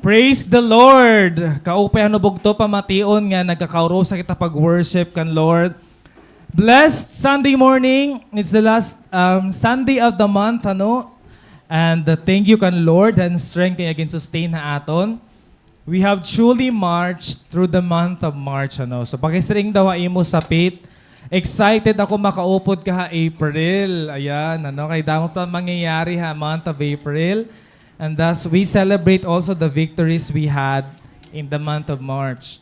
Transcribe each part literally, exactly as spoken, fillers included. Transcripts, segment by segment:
Praise the Lord! Kaupay ano bugto pamation nga nagkakaurusa kita pag-worship kan Lord. Blessed Sunday morning. It's the last, um, Sunday of the month, ano? And, uh, thank you kan Lord han strength nga gin-sustain ha aton. We have truly marched through the month of March, ano? So, pakisiring daw ha imo sapit. Excited ako makaupod ka ha April. Ayan, ano? Kay damo pa mangyayari ha month of April. And thus, we celebrate also the victories we had in the month of March.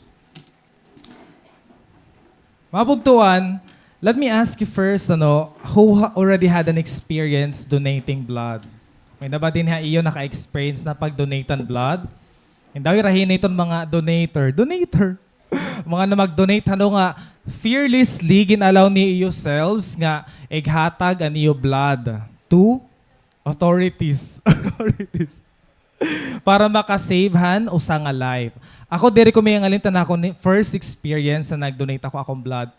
Mga bugtuan, let me ask you first, ano, who ha-, already had an experience donating blood? May na ba dinhi ha iyo naka-experience na pag-donate han blood? Indaw, irahin iton mga donator. Donator! Mga na mag-donate, ano, nga fearlessly gin-allow niyo yourselves nga ighatag an iyo blood to authorities. Authorities. Para maka-save han usa nga life. Ako, diri ko mahingalimtan akon ni-, first experience na nag-donate ako akon blood.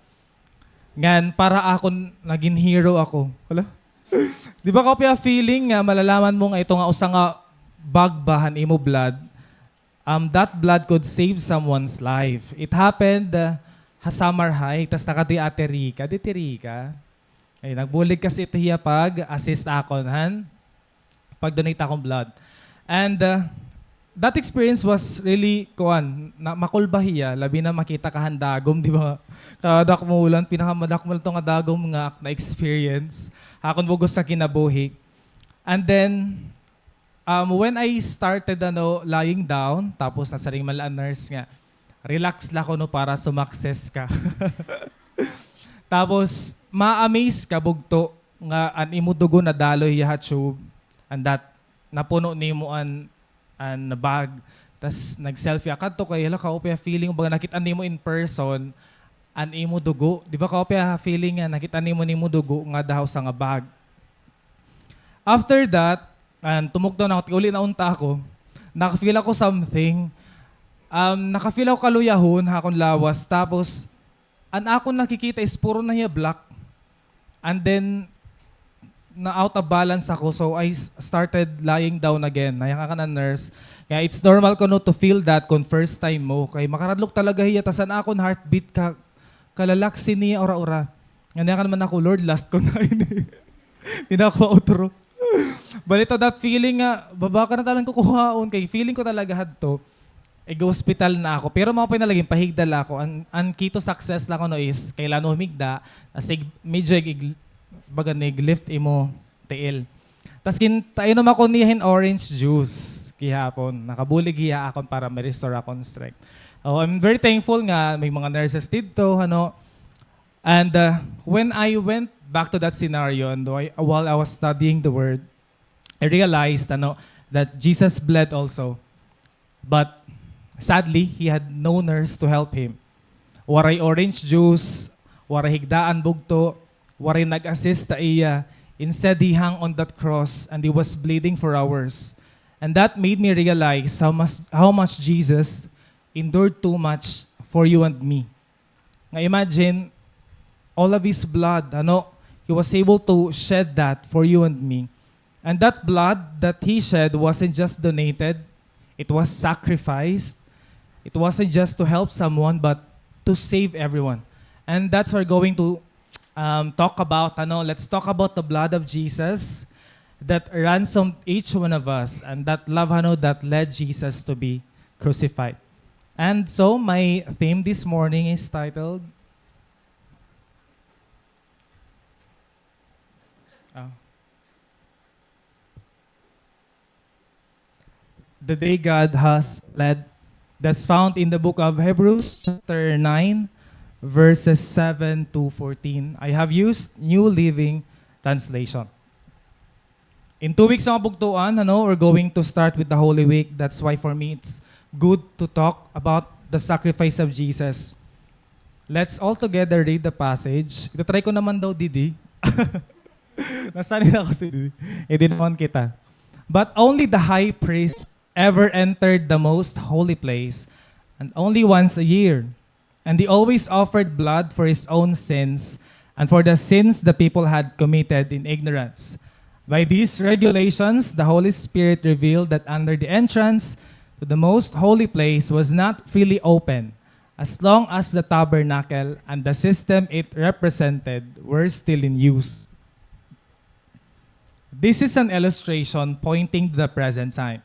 Ngan, para akon, nagin hero ako. Hala? Di ba, kaupay ha feeling nga malalaman mo nga ito nga usa nga bag ba han imo blood, um, that blood could save someone's life. It happened, uh, ha Samar High, tas nakadto hi Ate Rica. Di Ate Rica? Ay, nagbulig kasi ito hiya pag-assist akon, han? Pag-donate akon blood. And, uh, that experience was really, kuan, na, makulba hiya, labi na makita ka han dagom, di ba? Kadakmulan, pinakamadakmul to nga dagom nga na-experience. Akon bug-os sa kinabuhi. And then, um, when I started, ano, lying down, tapos nasiring man la an nurse nga, "Relax la kuno para sumakses ka." Tapos, ma-amaze ka, bugto, nga an imo dugo nadaloy hiya ha tube, and that, napuno nimo an, an bag. Tas, nag-selfie ka kadto kay, hala, kaupay ha feeling, baga nakit-an nimo in person, an imo dugo. Di ba, kaupay ha feeling nga nakit-an nimo an imo dugo nga ha usa nga bag. After that, an tumukdaw na ako, tig-uli na unta ako, naka-feel ako something. Um, naka-feel ako kaluyahon ha akon lawas. Tapos, an akon nakikita is puro na hiya black. And then, na-out of balance ako. So, I s-, started lying down again. Nayakan an nurse. Nga, it's normal kuno to feel that kon first time mo. Kay makaradlok talaga hiya. Tas an akon heartbeat ka-, kalalaksi niya ura-ura. Nga, nayakan man ako, "Lord, last ko na ini." Di na ako mautro. Bali to, that feeling nga, baba ka na talagang kukuhaon. Kay feeling ko talaga hadto, ig-hospital na ako. Pero mao pa la, ginpahigda la ako. An, an key to success la kuno is, kailangan mo humigda, tas ig-, medyo ig-, ig-, baga nig-lift imo tiil. Tas gin-, ta-, inom ako niya hin orange juice gihapon. Nakabulig hiya akon para ma-restore akon strength. Oh, I'm very thankful nga may mga nurses didto, ano, And, uh, when I went back to that scenario and whi-, while I was studying the word, I realized, ano, that Jesus bled also. But sadly, he had no nurse to help him. Waray orange juice, waray higdaan bugto, waray nag-assist ha iya. Instead, he hung on that cross and he was bleeding for hours. And that made me realize how much, how much Jesus endured too much for you and me. Nga imagine, all of his blood, ano, he was able to shed that for you and me. And that blood that he shed wasn't just donated, it was sacrificed. It wasn't just to help someone, but to save everyone. And that's what we're going to, um, talk about, ano, let's talk about the blood of Jesus that ransomed each one of us, and that love, ano, that led Jesus to be crucified. And so, my theme this morning is titled, uh, The Day God Has Led. That's found in the book of Hebrews, chapter nine, verses seven to fourteen. I have used New Living Translation. In two weeks, mga bugtuan, ano, we're going to start with the Holy Week. That's why for me, it's good to talk about the sacrifice of Jesus. Let's all together read the passage. Itatry ko naman daw didi. Nasanay na ako sa didi. Eh, di naman kita. But only the high priest ever entered the most holy place, and only once a year. And he always offered blood for his own sins and for the sins the people had committed in ignorance. By these regulations, the Holy Spirit revealed that under the entrance to the most holy place was not freely open as long as the tabernacle and the system it represented were still in use. This is an illustration pointing to the present time,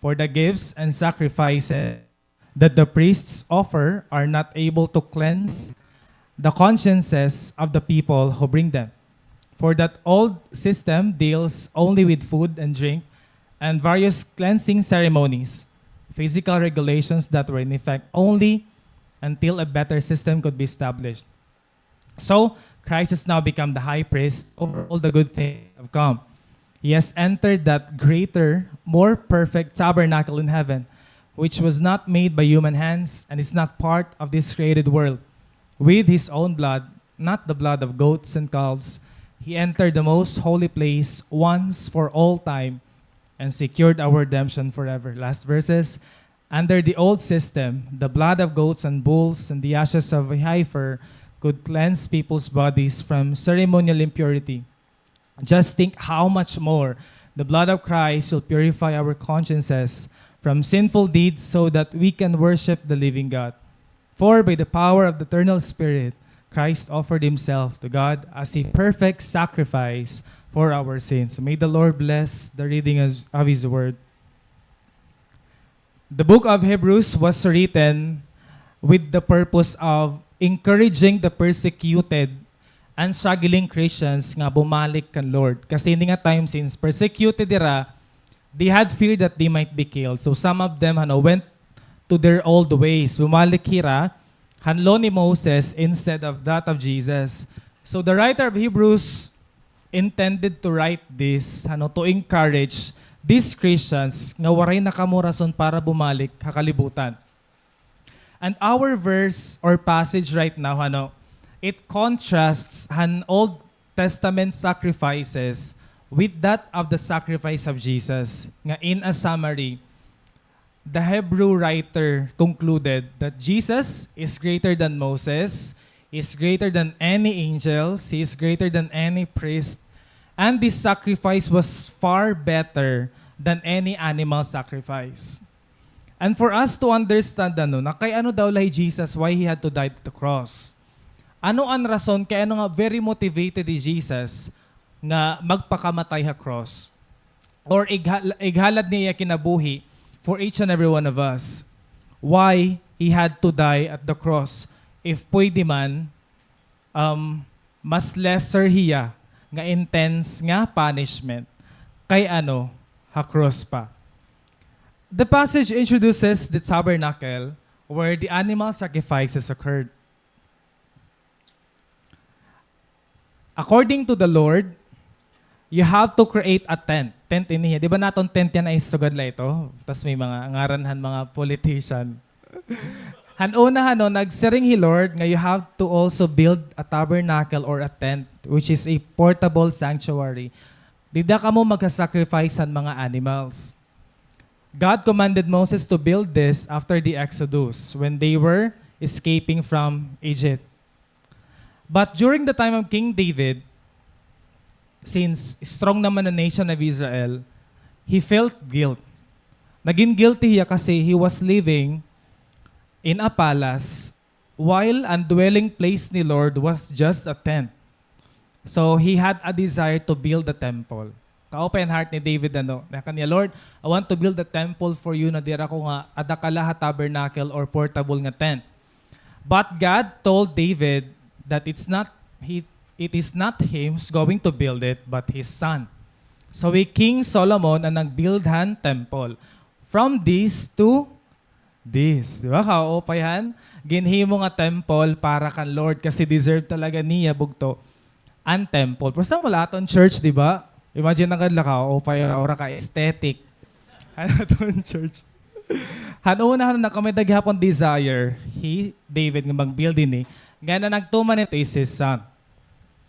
for the gifts and sacrifices that the priests offer are not able to cleanse the consciences of the people who bring them. For that old system deals only with food and drink and various cleansing ceremonies, physical regulations that were in effect only until a better system could be established. So, Christ has now become the high priest over all the good things that have come. He has entered that greater, more perfect tabernacle in heaven, which was not made by human hands and is not part of this created world. With his own blood, not the blood of goats and calves, he entered the most holy place once for all time and secured our redemption forever. Last verses. Under the old system, the blood of goats and bulls and the ashes of a heifer could cleanse people's bodies from ceremonial impurity. Just think how much more the blood of Christ will purify our consciences from sinful deeds so that we can worship the living God. For by the power of the eternal Spirit, Christ offered himself to God as a perfect sacrifice for our sins. May the Lord bless the reading of, of his word. The book of Hebrews was written with the purpose of encouraging the persecuted and struggling Christians nga bumalik kan Lord. Kasi ini nga time, since persecuted hira, they had fear that they might be killed. So some of them, ano, went to their old ways. Bumalik hira han law ni Moses instead of that of Jesus. So the writer of Hebrews intended to write this, ano, to encourage these Christians nga waray na kamo rason para bumalik ha kalibutan. And our verse or passage right now, ano, it contrasts han Old Testament sacrifices with that of the sacrifice of Jesus. Nga in a summary, the Hebrew writer concluded that Jesus is greater than Moses, he is greater than any angels, he is greater than any priest, and this sacrifice was far better than any animal sacrifice. And for us to understand, ano, na kay ano daw la hi Jesus, why he had to die at the cross. Ano an rason kay ano nga very motivated hi Jesus nga magpakamatay ha cross? Or ighal-, ighalad niya iya kinabuhi for each and every one of us. Why he had to die at the cross? If pwede man, um, mas lesser hiya nga intense nga punishment kay ano ha cross pa. The passage introduces the tabernacle where the animal sacrifices occurred. According to the Lord, you have to create a tent. Tent ini, di ba naton tent yana ay sugad la ito? Tas may mga ngaran han mga politician. Han una, ano, nagsiring hi Lord nga you have to also build a tabernacle or a tent, which is a portable sanctuary. Dida kamo magsasacrifice han mga animals. God commanded Moses to build this after the Exodus, when they were escaping from Egypt. But during the time of King David, since strong naman an nation of Israel, he felt guilt. Nagin guilty hiya kasi he was living in a palace while an dwelling place ni Lord was just a tent. So, he had a desire to build the temple. Kaupay an heart ni David, ano, na kaniya, "Lord, I want to build the temple for you na diri ako nga ada ka la ha tabernacle or portable nga tent." But God told David that it's not he, it is not him who's going to build it, but his son. So, hi King Solomon an nag-build han temple. From this to this, di ba? Kaupay han ginhimo nga temple para kan Lord kasi deserve talaga niya bugto an temple. Pero sa wala aton church, di ba? Imagine na kadla ka, kaupay, ora ka aesthetic. An aton church. Han una, han una, kami da gihapon desire, hi David nga mag-build ini. Nga na nagtuman ito is his son.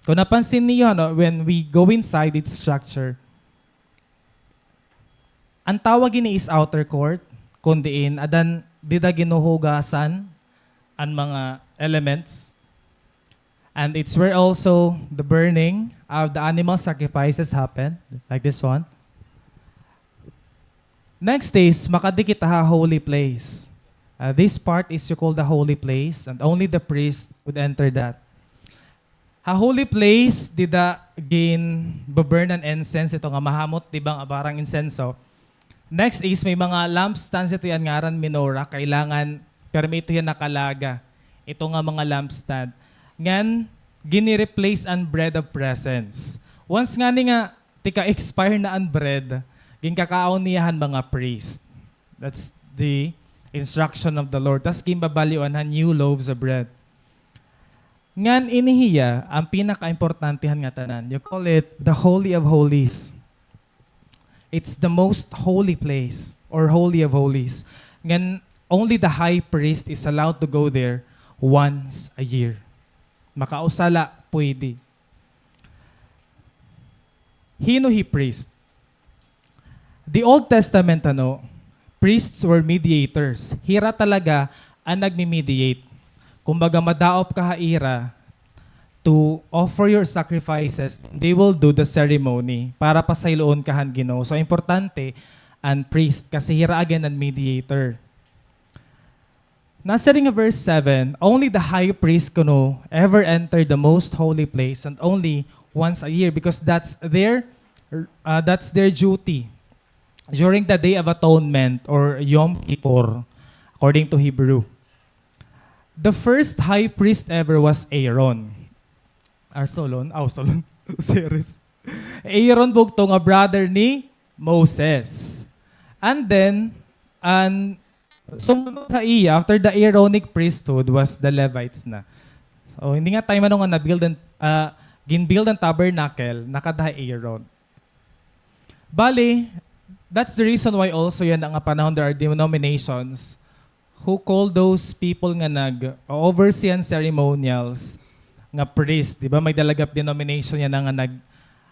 Kung napansin niyo, ano, when we go inside its structure, an tawag ini is outer court, kun diin, adan dida ginhuhugasan an mga elements. And it's where also the burning of the animal sacrifices happened, like this one. Next is, makadi kita ha holy place. Uh, this part is you call the holy place, and only the priest would enter that. Ha holy place, dida gin-burn an incense, ito nga mahamot, di ba, nga barang insenso. Next is, may mga lampstands, ito yan ngaran menorah, kailangan permi ito yan nakalaga. Ito nga mga lampstand. Ngan, gini-replace an bread of presence. Once ngani nga, tika-expire na an bread, ginkakaon niya han mga priest. That's the instruction of the Lord. Tas ginbabalyoan han new loaves of bread. Ngan ini hiya an pinakaimportante han ngatanan. You call it the Holy of Holies. It's the most holy place or Holy of Holies. Ngan only the high priest is allowed to go there once a year. Makausa la pwede. Hin-o hi priest? The Old Testament, ano, priests were mediators. Hira talaga an nagmi-mediate. Kumbaga, madaop ka ha ira to offer your sacrifices. They will do the ceremony para pasayloon ka han Ginoo. So, importante an priest kasi hira again an mediator. Nasiring ha verse seven, only the high priest kuno ever enter the most holy place, and only once a year, because that's their, uh, that's their duty during the Day of Atonement or Yom Kippur, according to Hebrew. The first high priest ever was Aaron. Arsolon, Ausolon, Osiris. Aaron bugto nga brother ni Moses. And then, an sumunod ha iya, after the Aaronic priesthood, was the Levites na. So, hindi nga time ano nga na-build an, ah, gin-build an tabernacle, nakada hi Aaron. Bali, that's the reason why also yana nga panahon there are denominations who call those people nga nag-oversee han ceremonials nga priest. Di ba, may dalagap denomination yana nga nag-,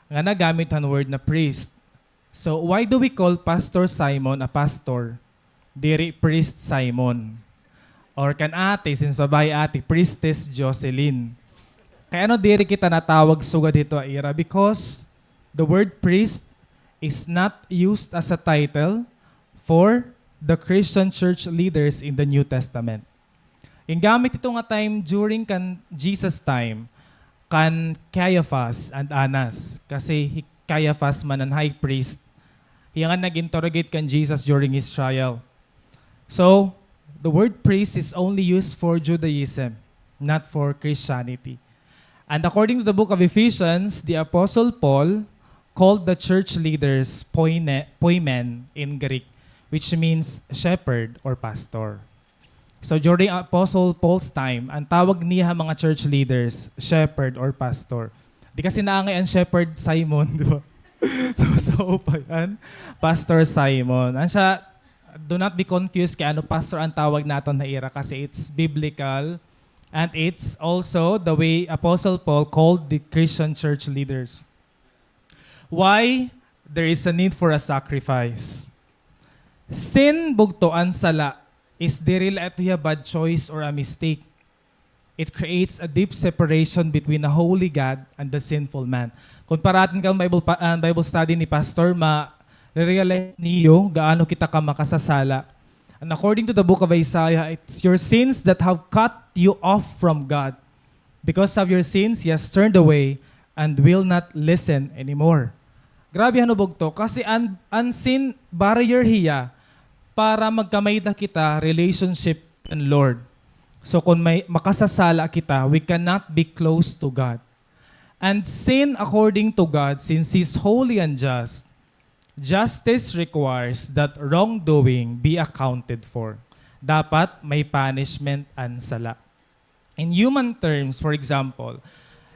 nga nagamit han word na priest. So, why do we call Pastor Simon a pastor? Diri Priest Simon. Or kan ate, since babae ate, Priestess Jocelyn. Kay ano diri kita natawag sugad hito ha ira? Because the word priest is not used as a title for the Christian church leaders in the New Testament. Gingamit ito nga time during kan Jesus time, kan Caiaphas and Annas. Kasi hi Caiaphas man an high priest. Hiya nga nag-interrogate kan Jesus during his trial. So, the word priest is only used for Judaism, not for Christianity. And according to the book of Ephesians, the Apostle Paul called the church leaders poine-, poimen in Greek, which means shepherd or pastor. So, during Apostle Paul's time, an tawag niya ha mga church leaders, shepherd or pastor. Di kasi naangay an shepherd Simon, di ba? So, so pa yan, Pastor Simon. An siya, do not be confused kay ano pastor an tawag naton ha ira kasi it's biblical and it's also the way Apostle Paul called the Christian church leaders. Why there is a need for a sacrifice? Sin, bugto, an sala, is diri la ito hiya bad choice or a mistake. It creates a deep separation between a holy God and the sinful man. Kon paratin ka an Bible pa-, an Bible study ni Pastor, ma-realize niyo gaano kita ka makasasala. And according to the book of Isaiah, it's your sins that have cut you off from God. Because of your sins, he has turned away and will not listen anymore. Grabe, ano, bugto? Kasi an, an sin barrier hiya para magkamay-ada kita relationship kan Lord. So, kon may makasasala kita, we cannot be close to God. And sin, according to God, since He's holy and just, justice requires that wrongdoing be accounted for. Dapat may punishment an sala. In human terms, for example,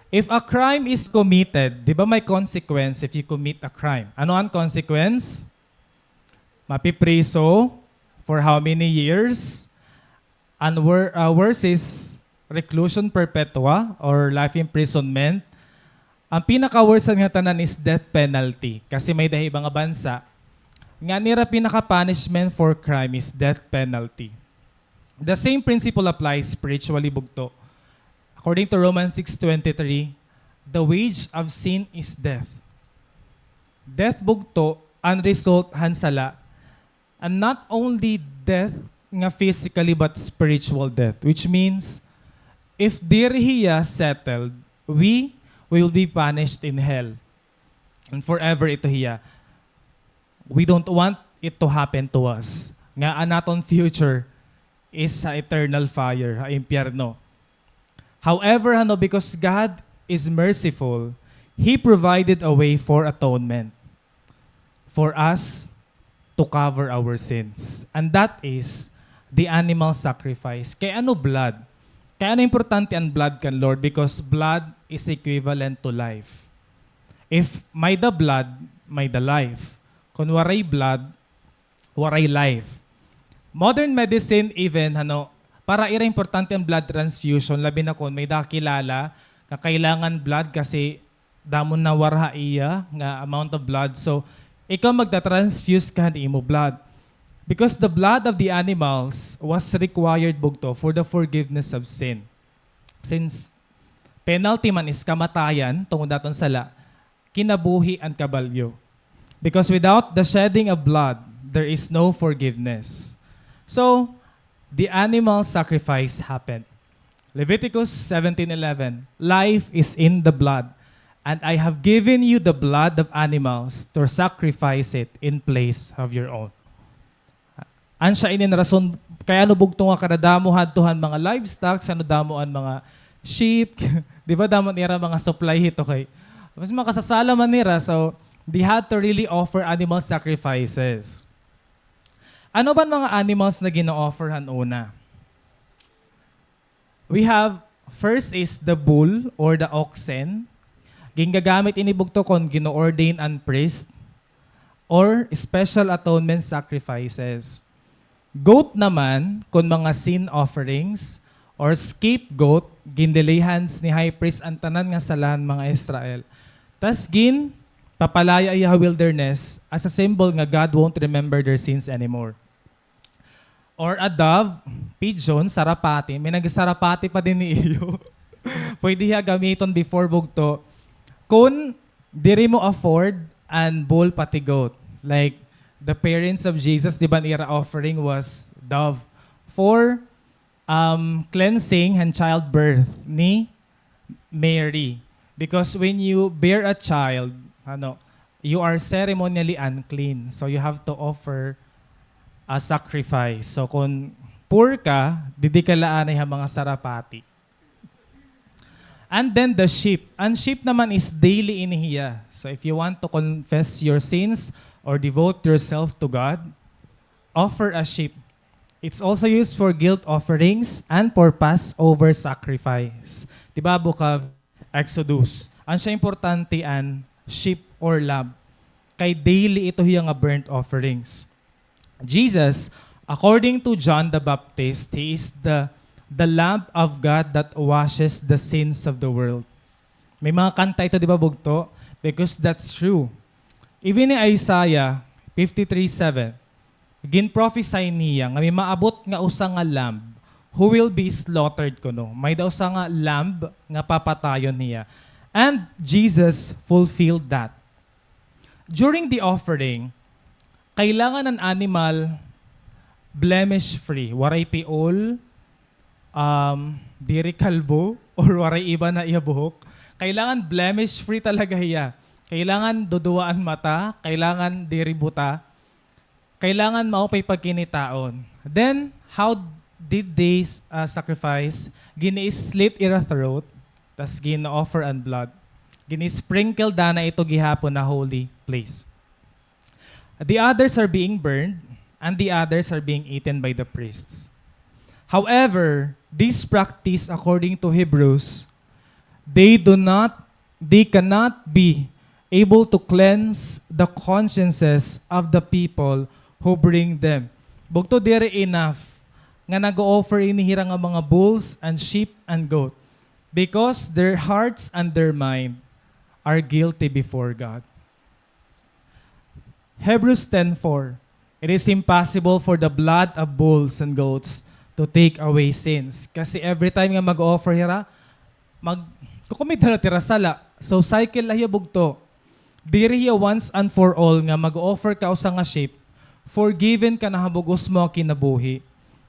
if a crime is committed, di ba may consequence if you commit a crime? Ano an consequence? Mapipriso for how many years? And wor-, uh, worse is reclusion perpetua or life imprisonment. An pinaka-worse han ngatanan is death penalty. Kasi may-ada ha iba nga bansa nga an ira pinaka-punishment for crime is death penalty. The same principle applies spiritually, bugto. According to Romans six twenty-three, the wage of sin is death. Death, bugto, an result han sala. And not only death nga physically, but spiritual death, which means if diri hiya settled, we will be punished in hell. And forever ito hiya. We don't want it to happen to us. Nga an aton future is sa eternal fire, ha impyerno. However, ano, because God is merciful, He provided a way for atonement for us to cover our sins. And that is the animal sacrifice. Kay ano blood? Kay ano importante an blood kan Lord? Because blood is equivalent to life. If may da blood, may da life. Kon waray blood, waray life. Modern medicine even, ano, para ira importante an blood transfusion, labi na kon may da kilala nga kailangan blood kasi damo na warha iya nga amount of blood. So, ikaw magta-transfuse ka han imo blood. Because the blood of the animals was required, bugto, for the forgiveness of sin. Since penalty man is kamatayan, tungod aton sala, kinabuhi an kabalyo. Because without the shedding of blood, there is no forgiveness. So, the animal sacrifice happened. Leviticus seventeen eleven, "Life is in the blood, and I have given you the blood of animals to sacrifice it in place of your own." An siya inin rason kay ano bugto nga kadadamo hadto han mga livestock, ano damo an mga sheep, di ba, damo nira mga supply hito kay mas makasasala man nira, so they had to really offer animal sacrifices. Ano ba an mga animals na gina-offer han una? We have, first is the bull or the oxen. Gingagamit ini bugto kon gino-ordain an priest or special atonement sacrifices. Goat naman, kon mga sin offerings or scapegoat, ginlilihans ni high priest an tanan nga sala han mga Israel. Tas ginpapalaya hiya ha wilderness as a symbol nga God won't remember their sins anymore. Or a dove, pigeon, sarapati. May nagsarapati pa dinhi iyo. Pwede hiya gamiton before bugto. Kun diri mo afford an bull pati goat. Like, the parents of Jesus, di ba, an ira offering was dove for, um, cleansing han childbirth ni Mary. Because when you bear a child, ano, you are ceremonially unclean. So you have to offer a sacrifice. So kung poor ka, didi ka laanay ha mga sarapati. And then the sheep. An sheep naman is daily ini hiya. So if you want to confess your sins or devote yourself to God, offer a sheep. It's also used for guilt offerings and for Passover sacrifice. Di ba, Book of Exodus? An siya importante an sheep or lamb. Kay daily ito hiya nga burnt offerings. Jesus, according to John the Baptist, he is the, the Lamb of God that washes the sins of the world. May mga kanta ito, di ba, bugto? Because that's true. Even in Isaiah fifty-three seven, ginprophesy niya nga may maabot nga usa nga lamb who will be slaughtered kuno. May da usa nga lamb nga papatayon niya. And Jesus fulfilled that. During the offering, kailangan an animal blemish-free, waray piol, um, diri kalbo, or waray iba na iya buhok. Kailangan blemish-free talaga hiya. Kailangan duduwa an mata, kailangan diri buta, kailangan maupay pagkinitaon. Then, how did they, uh, sacrifice? Gini-slit ira throat, tas gin-offer an blood. Gini-sprinkle dana ito gihapon ha holy place. The others are being burned, and the others are being eaten by the priests. However, this practice, according to Hebrews, they do not, they cannot be able to cleanse the consciences of the people who bring them. Bugto, diri enough nga nag-o-offer ini hira nga mga bulls and sheep and goat, because their hearts and their mind are guilty before God. Hebrews ten four, "It is impossible for the blood of bulls and goats to take away sins." Kasi every time nga mag-offer hira, mag-, kukumit na tira sala. So, cycle la hiya bugto. Diri hiya once and for all nga mag-offer ka usa nga sheep, forgiven ka na ha bug-os mo nga kinabuhi.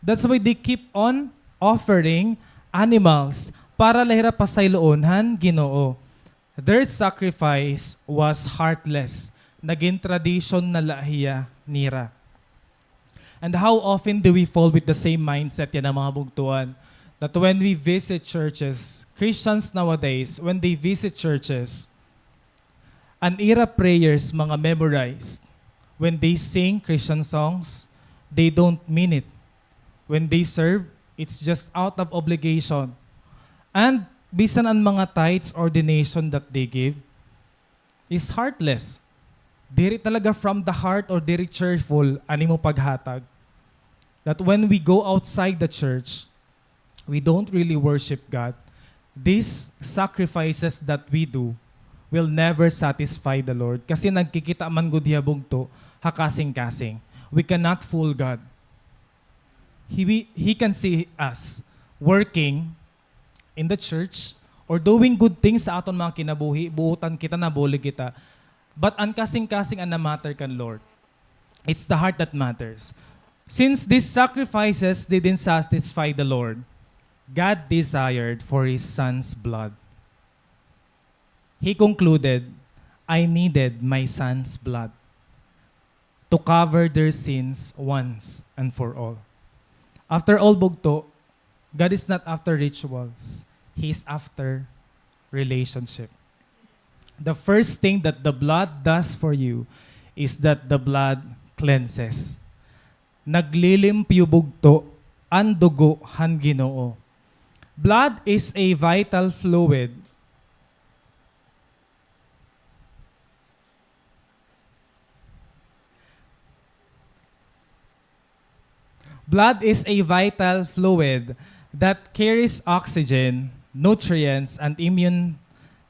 That's why they keep on offering animals para la hira pasayloon han Ginoo. Their sacrifice was heartless. Nagin tradition na la hiya nira. And how often do we fall with the same mindset yana, mga bugtuan? That when we visit churches, Christians nowadays, when they visit churches, an ira prayers mga memorized. When they sing Christian songs, they don't mean it. When they serve, it's just out of obligation. And bisan an mga tithes or donation that they give is heartless. Diri talaga from the heart or diri cheerful an imo paghatag. That when we go outside the church, we don't really worship God, these sacrifices that we do will never satisfy the Lord. Kasi nagkikita man gud hiya bugto ha kasingkasing. We cannot fool God. He, we, he can see us working in the church or doing good things sa aton mga kinabuhi, buotan kita, nabulig kita. But an kasingkasing an na-matter kan Lord. It's the heart that matters. Since these sacrifices didn't satisfy the Lord, God desired for His Son's blood. He concluded, "I needed my Son's blood to cover their sins once and for all." After all, bugto, God is not after rituals. He is after relationship. The first thing that the blood does for you is that the blood cleanses. Naglilimpyo bugto an dugo han Ginoo. Blood is a vital fluid. Blood is a vital fluid that carries oxygen, nutrients, and immune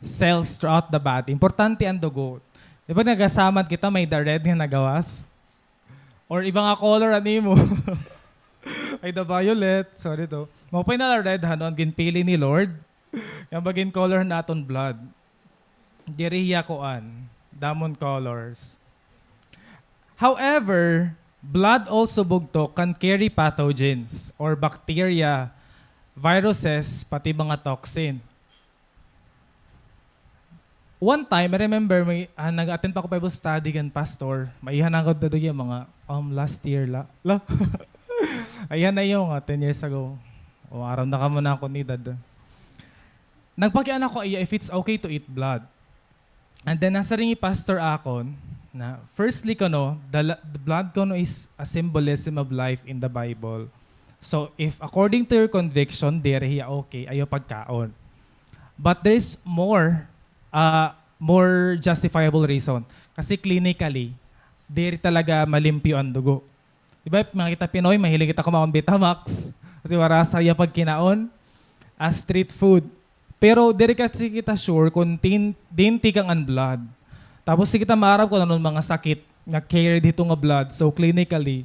cells throughout the body. Importante an dugo. Di ba nagasamad kita, may-da red nga nagawas? Or iba nga color an imo? Ay, the violet. Sorry to. Maupay na la red, hanon, ginpili ni Lord. Nga magin color han aton blood. Diri hiya kuan, damon colors. However, blood also bugto can carry pathogens or bacteria, viruses, pati mga toxin. One time, I remember, may, ah, nag-attend pa ako Bible study kan pastor. Maiha na ako dito yung mga, um, last year la. La. Maiha na yung, ah, ten years ago. O, aram na ka mo na ako ni dad. Nagpakiana ko iya if it's okay to eat blood. And then, nasiring hi pastor akon na, firstly, kuno, the, la- the blood kuno is a symbolism of life in the Bible. So, if according to your conviction, diri hiya okay, ayaw pagkaon. But there's more, uh, more justifiable reason. Kasi clinically, diri talaga malimpyo an dugo. Di ba, mga kita Pinoy, mahilig kita kumaon Betamax. Kasi warasa hiya pagkinaon as street food. Pero diri kasi kita sure kung tin, diin tikang an blood. Tapos di kita maaram kung ano an mga sakit nga carried hito nga blood. So clinically,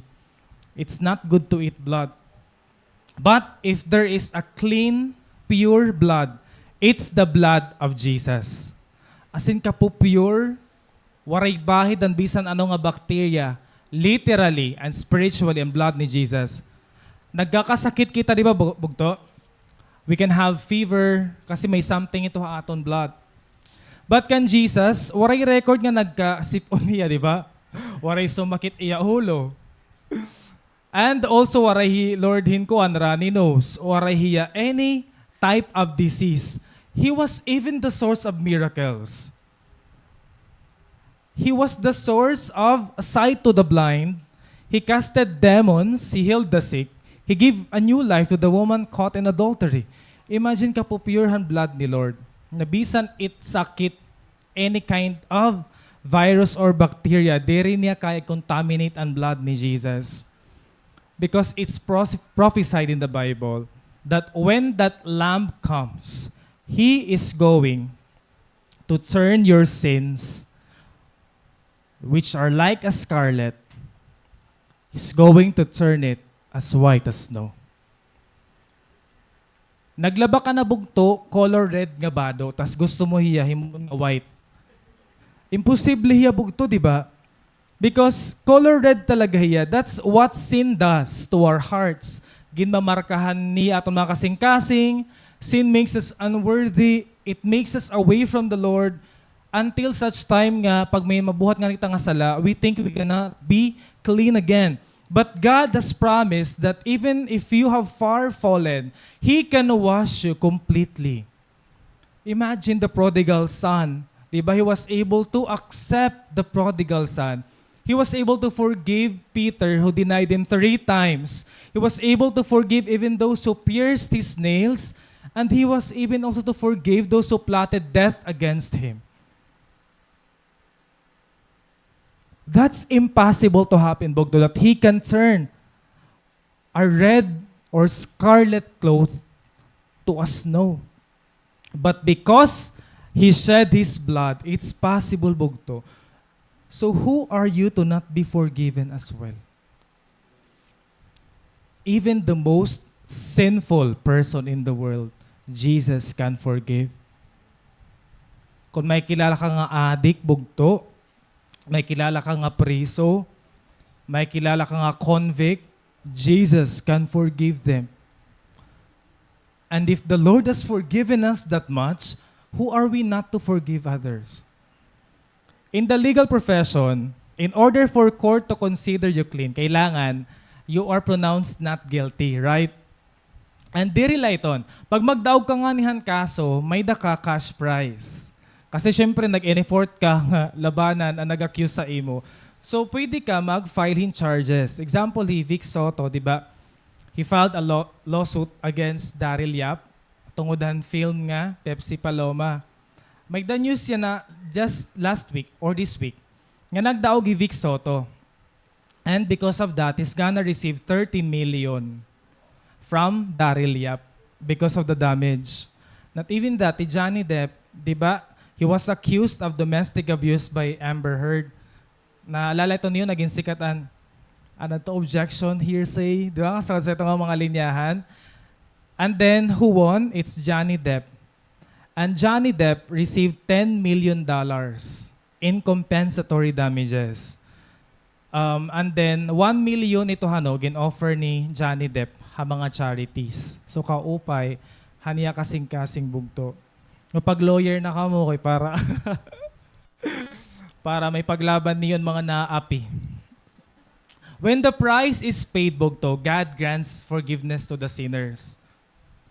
it's not good to eat blood. But if there is a clean, pure blood, it's the blood of Jesus. As in, kapu-pure, waray bahid an bisan ano nga bacteria, literally and spiritually, an blood ni Jesus. Nagkakasakit kita, di ba, bu- bugto? We can have fever kasi may something ito ha aton blood. But kan Jesus, waray record nga nagkasip-on hiya, di ba? Waray sumakit iya ulo. And also, waray hi Lord hin kuan, runny nose, waray hiya any type of disease. He was even the source of miracles. He was the source of sight to the blind. He casted demons, he healed the sick, he gave a new life to the woman caught in adultery. Imagine kapu-pure han blood ni Lord. Na bisan it sakit, any kind of virus or bacteria, diri niya kaya contaminate an blood ni Jesus. Because it's pros- prophesied in the Bible that when that Lamb comes, He is going to turn your sins, which are like as scarlet, He's going to turn it as white as snow. Naglaba ka na bugto, color red nga bado, tas gusto mo hiya himoon nga white. Imposible hiya bugto, di ba? Because color red talaga hiya. That's what sin does to our hearts. Ginmamarkahan niya aton mga kasingkasing. Sin makes us unworthy. It makes us away from the Lord until such time nga pag may mabuhat nga kita nga sala, we think we cannot be clean again. But God has promised that even if you have far fallen, He can wash you completely. Imagine the prodigal son. Di ba? He was able to accept the prodigal son. He was able to forgive Peter, who denied him three times. He was able to forgive even those who pierced his nails. And he was even also to forgive those who plotted death against him. That's impossible to happen, bugto, that he can turn a red or scarlet cloth to a snow. But because he shed his blood, it's possible, bugto. So who are you to not be forgiven as well? Even the most sinful person in the world, Jesus can forgive. Kung may kilala ka nga adik, bugto, may kilala ka nga priso, may kilala ka nga convict, Jesus can forgive them. And if the Lord has forgiven us that much, who are we not to forgive others? In the legal profession, in order for court to consider you clean, kailangan you are pronounced not guilty, right? And diri la iton. Pag magdaog ka nganhi han kaso, may-ada ka cash prize. Kasi syempre, nag-ineffort ka nga labanan an nag-accuse sa imo. So, pwede ka mag-file hin charges. Example, hi Vic Sotto, di ba? He filed a law-, lawsuit against Daryl Yap tungod han film nga Pepsi Paloma. May-ada news yana just last week or this week nga nagdaog hi Vic Sotto. And because of that, he's gonna receive thirty million from Daryl Yap because of the damage. Not even that, hi Johnny Depp, di ba, he was accused of domestic abuse by Amber Heard. Naalala ito niyo, naging sikat an, ano to, objection, hearsay, di ba? Sa, sa ito nga mga linyahan. And then, who won? It's Johnny Depp. And Johnny Depp received ten million dollars in compensatory damages. Um, and then, one million ito, hano, gin-offer ni Johnny Depp ha mga charities. So, kaupay han iya kasingkasing bugto. Nga pag-lawyer na kamo, kay para, para may paglaban niyo an mga naapi. When the price is paid, bugto, God grants forgiveness to the sinners.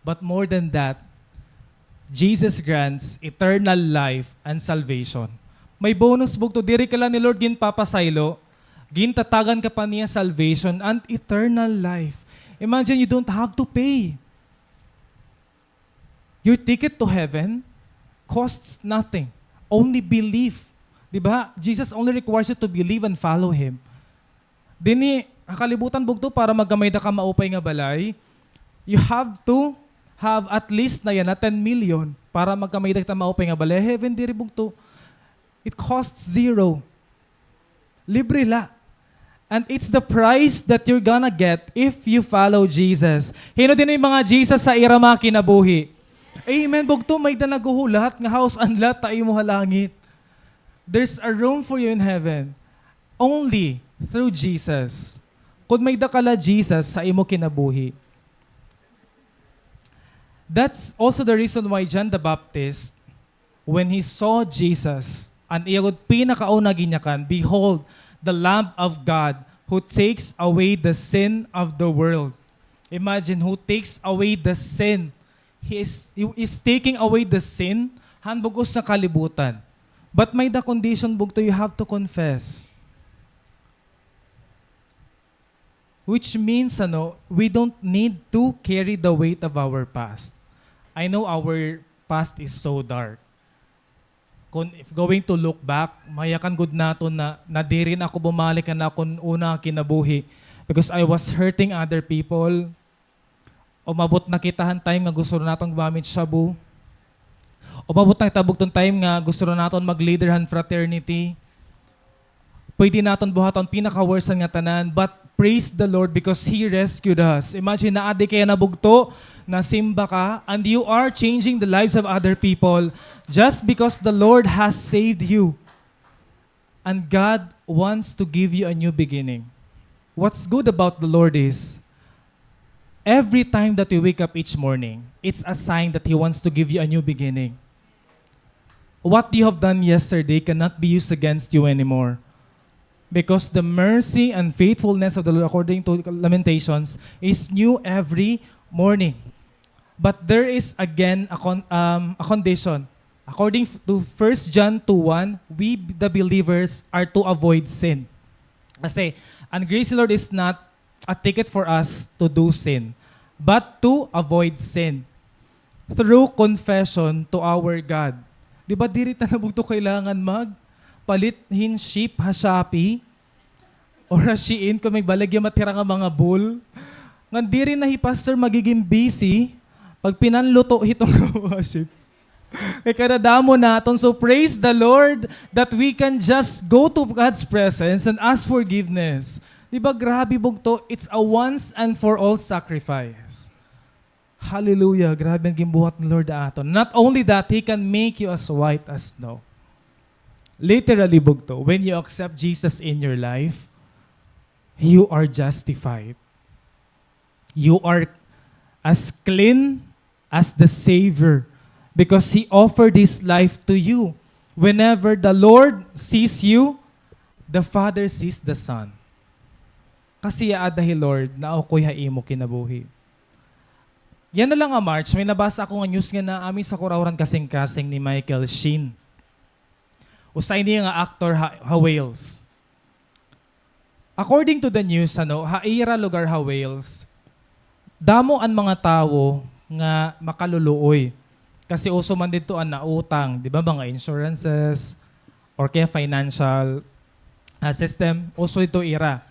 But more than that, Jesus grants eternal life and salvation. May bonus, bugto, diri ka la ni Lord ginpapasaylo, gintatagan ka pa niya salvation and eternal life. Imagine, you don't have to pay. Your ticket to heaven costs nothing. Only belief. Di ba? Jesus only requires you to believe and follow Him. Dinhi ha kalibutan, bugto, para magkamay-ada ka maupay nga balay, you have to have at least na yana ten million para magkamay-ada kita maupay nga balay. Heaven diri, bugto. It costs zero. Libre la. And it's the price that you're gonna get if you follow Jesus. Hin-o dinhi mga Jesus ha ira mga kinabuhi? Amen. Bugto, may-ada naghuhulat nga house and lot ha imo ha langit. There's a room for you in heaven. Only through Jesus. Kon may-ada ka la Jesus ha imo kinabuhi. That's also the reason why John the Baptist, when he saw Jesus, an iya gud pinakauna ginyakan, "Behold, the Lamb of God who takes away the sin of the world." Imagine, who takes away the sin. He is, he is taking away the sin han bug-os nga kalibutan. But may-ada condition, bugto, you have to confess. Which means, ano, we don't need to carry the weight of our past. I know our past is so dark. Kon if going to look back, mayakan gud naton na, na diri na ako bumalik han akon una nga kinabuhi because I was hurting other people. Umabot na kita han time nga gusto na naton gumamit shabu. Umabot na kita bugtong time nga gusto na naton mag-leader han fraternity. Pwede naton buhaton pinaka-worst han ngatanan, but praise the Lord because He rescued us. Imagine, naadi ka yana bugto, nasimba ka, and you are changing the lives of other people just because the Lord has saved you. And God wants to give you a new beginning. What's good about the Lord is, every time that you wake up each morning, it's a sign that He wants to give you a new beginning. What you have done yesterday cannot be used against you anymore. Because the mercy and faithfulness of the Lord, according to Lamentations, is new every morning. But there is again a, con- um, a condition. According f- to First John two one, we, the believers, are to avoid sin. Kasi, ang grace of the Lord is not a ticket for us to do sin, but to avoid sin through confession to our God. Di ba, diri ta na bugto kailangan magpalit hin sheep ha Shopee or ha Shein kon may baligya matira nga mga bull. Ngan diri na hi pastor magiging busy pag pinanluto hiton mga sheep. Kay kadadamo naton. So praise the Lord that we can just go to God's presence and ask forgiveness. Di ba, grabe bugto, it's a once and for all sacrifice. Hallelujah, grabe an ginbuhat ni Lord aton. Not only that, He can make you as white as snow. Literally bugto, when you accept Jesus in your life, you are justified. You are as clean as the Savior because He offered His life to you. Whenever the Lord sees you, the Father sees the Son. Kasi aada hi Lord naukoy ha imo kinabuhi. Yana la nga March, may nabasa ako nga news nga naami sa Kuraoran kasingkasing ni Michael Sheen. Usa ini nga actor ha, ha Wales. According to the news, ano, ha ira lugar ha Wales, damo an mga tawo nga makaluluoy. Kasi uso man didto an nautang, di ba, mga insurances, or kaya financial, ah, system, uso ito ira.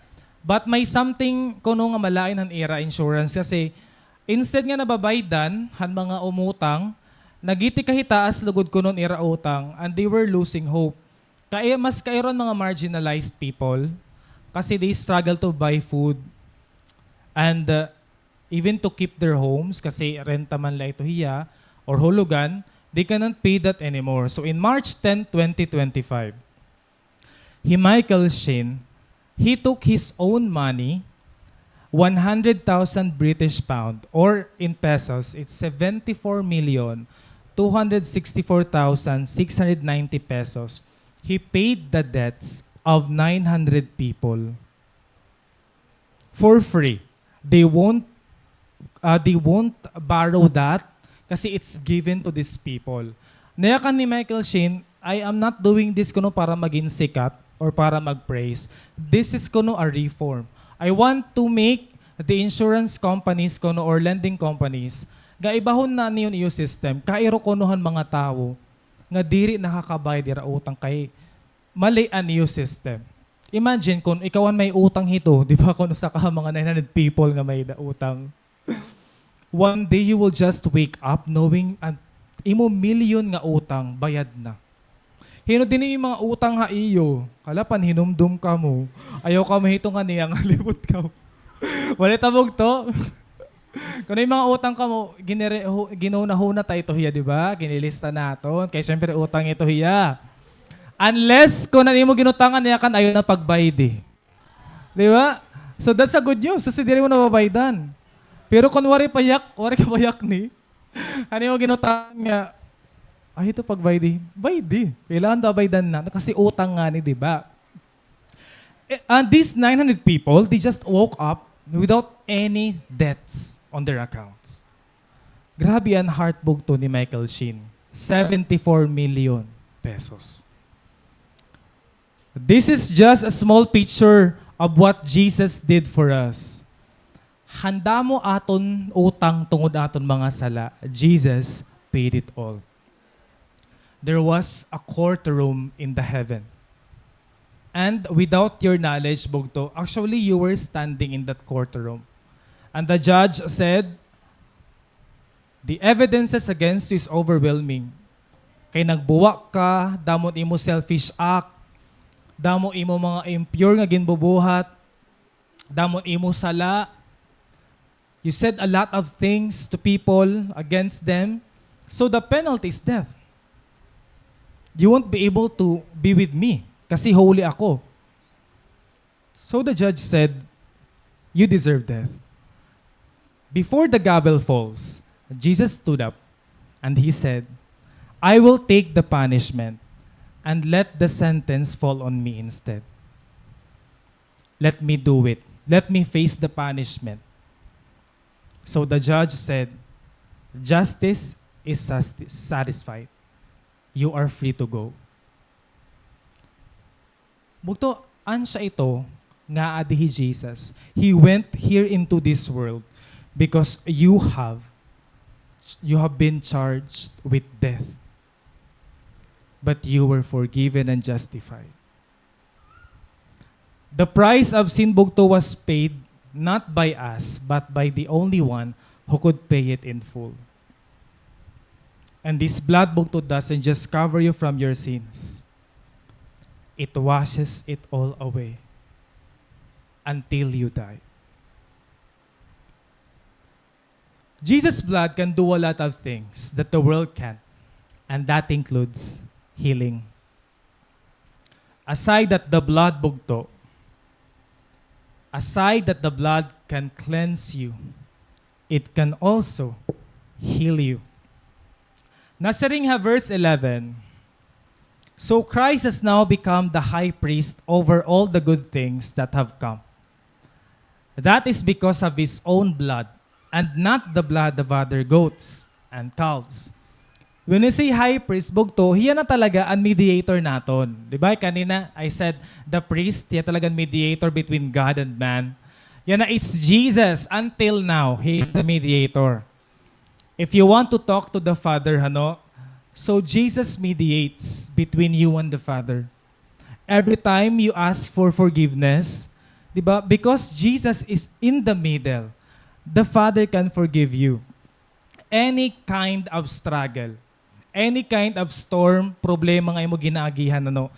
But may something kuno nga malain han ira insurance kasi instead nga nababaydan han mga umutang, nagiti kahitaas lugod kuno an ira utang, and they were losing hope. Kay mas kairon mga marginalized people kasi they struggle to buy food and, uh, even to keep their homes kasi renta man la ito hiya or hulugan, they cannot pay that anymore. So in March ten, twenty twenty-five, hi Michael Sheen, he took his own money, one hundred thousand British pound, or in pesos, it's seventy-four million two hundred sixty-four thousand six hundred ninety pesos. He paid the debts of nine hundred people for free. They won't, uh, they won't borrow that kasi it's given to these people. Nayakan ni Michael Sheen, "I am not doing this kuno para magin sikat or para mag-praise. This is kuno a reform. I want to make the insurance companies kuno or lending companies, gaibahon na niyo an iyo system, kairo kuno han mga tawo nga diri nakakabayad ira utang kay mali an iyo system." Imagine kun ikaw an may utang hito, di ba, kun usa ka ha mga nine hundred people nga may da-, utang. One day you will just wake up knowing an imo milyon nga utang bayad na. Hin-o dinhi mga utang ha iyo? Hala, panhinumdom kamo. Ayaw kamo hito nga niya nga libot kamo. Waray ta bugto. Kun may mga utang kamo, ginire-, hu-, ginhunahuna ta ito hiya, di ba? Ginilista naton. Kay syempre, utang ito hiya. Unless kun an imo ginutangan niya kan ayaw na pagbaydi. Di ba? So that's a good news kasi diri mo nababaydan. Pero kun waray pa yak, waray ka pa yak ni, an imo ginutangan nga, ay, ito pagbaydi. Baydi. Kailangan daw baydan na. Kasi utang ngani, di ba? Eh, and these nine hundred people, they just woke up without any debts on their accounts. Grabe an heart bugto ni Michael Sheen. Seventy-four million pesos. This is just a small picture of what Jesus did for us. Han damo aton utang tungod aton mga sala, Jesus paid it all. There was a courtroom in the heaven. And without your knowledge, bugto, actually, you were standing in that courtroom. And the judge said, "The evidences against you is overwhelming." Kay nagbuwa ka, damo an imo selfish act, damo imo mga impure nga ginbubuhat, damo an imo sala. You said a lot of things to people against them. So the penalty is death. You won't be able to be with me. Kasi holy ako." So the judge said, "You deserve death." Before the gavel falls, Jesus stood up and he said, "I will take the punishment and let the sentence fall on me instead. Let me do it. Let me face the punishment." So the judge said, "Justice is sati-, satisfied. You are free to go." Bugto, an siya ito nga aadi hi Jesus. He went here into this world because you have, you have been charged with death. But you were forgiven and justified. The price of sin, bugto, was paid not by us, but by the only one who could pay it in full. And this blood, bugto, doesn't just cover you from your sins. It washes it all away until you die. Jesus' blood can do a lot of things that the world can't, and that includes healing. Aside that the blood, bugto, aside that the blood can cleanse you, it can also heal you. Nasiring ha verse eleven, "So Christ has now become the high priest over all the good things that have come. That is because of his own blood, and not the blood of other goats and calves." When we say high priest, bugto, hiya na talaga an mediator naton. Di ba? Kanina, I said, the priest, hiya talaga an mediator between God and man. Yana, it's Jesus. Until now, he is the mediator. If you want to talk to the Father, ano, so Jesus mediates between you and the Father. Every time you ask for forgiveness, di ba? Because Jesus is in the middle, the Father can forgive you. Any kind of struggle, any kind of storm, problema nga imo ginaagihan, ano,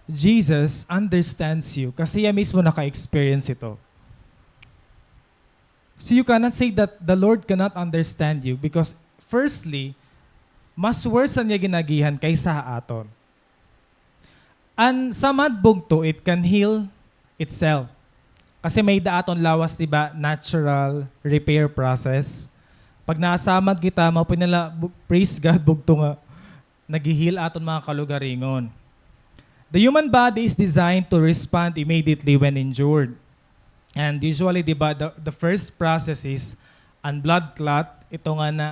Jesus understands you. Kasi hiya mismo naka-experience ito. So you cannot say that the Lord cannot understand you because firstly, mas worse an iya ginaagihan kaysa ha aton. An samad, bugto, it can heal itself. Kasi may-ada aton lawas, di ba, natural repair process. Pag nasamad kita, mao pa nila, bu-, praise God, bugto, nga naghi-heal aton mga kalugaringon. The human body is designed to respond immediately when injured. And usually, di ba, the, the first process is an blood clot, ito nga na,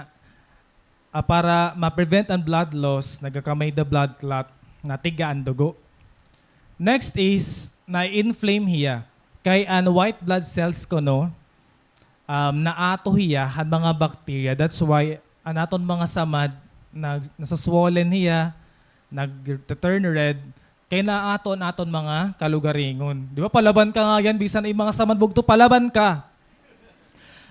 ah, para ma-prevent an blood loss, nagkakamay-ada blood clot, natiga an dugo. Next is, na-inflame hiya. Kay an white blood cells kuno, um, naato hiya han mga bacteria. That's why an aton mga samad nag-, nasa-swollen hiya, nag-turn red, kay naato an aton mga kalugaringon. Di ba? Palaban ka nga yan, bisan im mga samad bugto, palaban ka.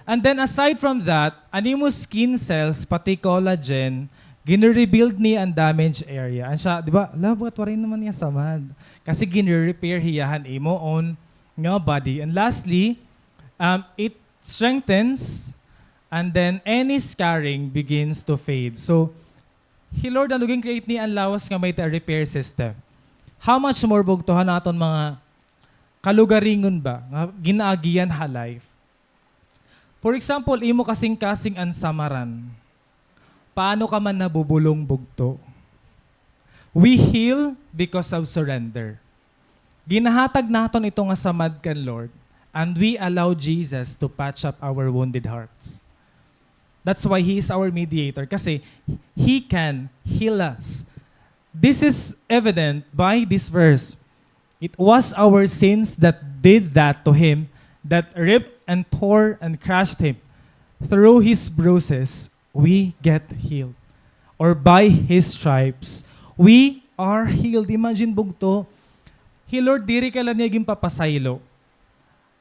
And then aside from that, an imo skin cells, pati collagen, gini-rebuild ni an damaged area. An siya, di ba? Love what, waray naman niya samad. Kasi gini-repair hiya han imo own nga body. And lastly, um, it strengthens, and then any scarring begins to fade. So, hi Lord, ano, gin-create niya an lawas nga may ta-, repair system. How much more bugto han aton mga kalugaringon ba nga ginaagihan ha life? For example, imo kasingkasing an samaran. Paano ka man nabubulong bugto? We heal because of surrender. Ginahatag naton ito nga samad kan Lord, and we allow Jesus to patch up our wounded hearts. That's why He is our mediator, kasi He can heal us. This is evident by this verse. "It was our sins that did that to Him, that ripped and tore and crushed Him. Through His bruises, we get healed." Or, "By His stripes, we are healed." Imagine, bugto, hi Lord diri ka la niya ginpapasaylo.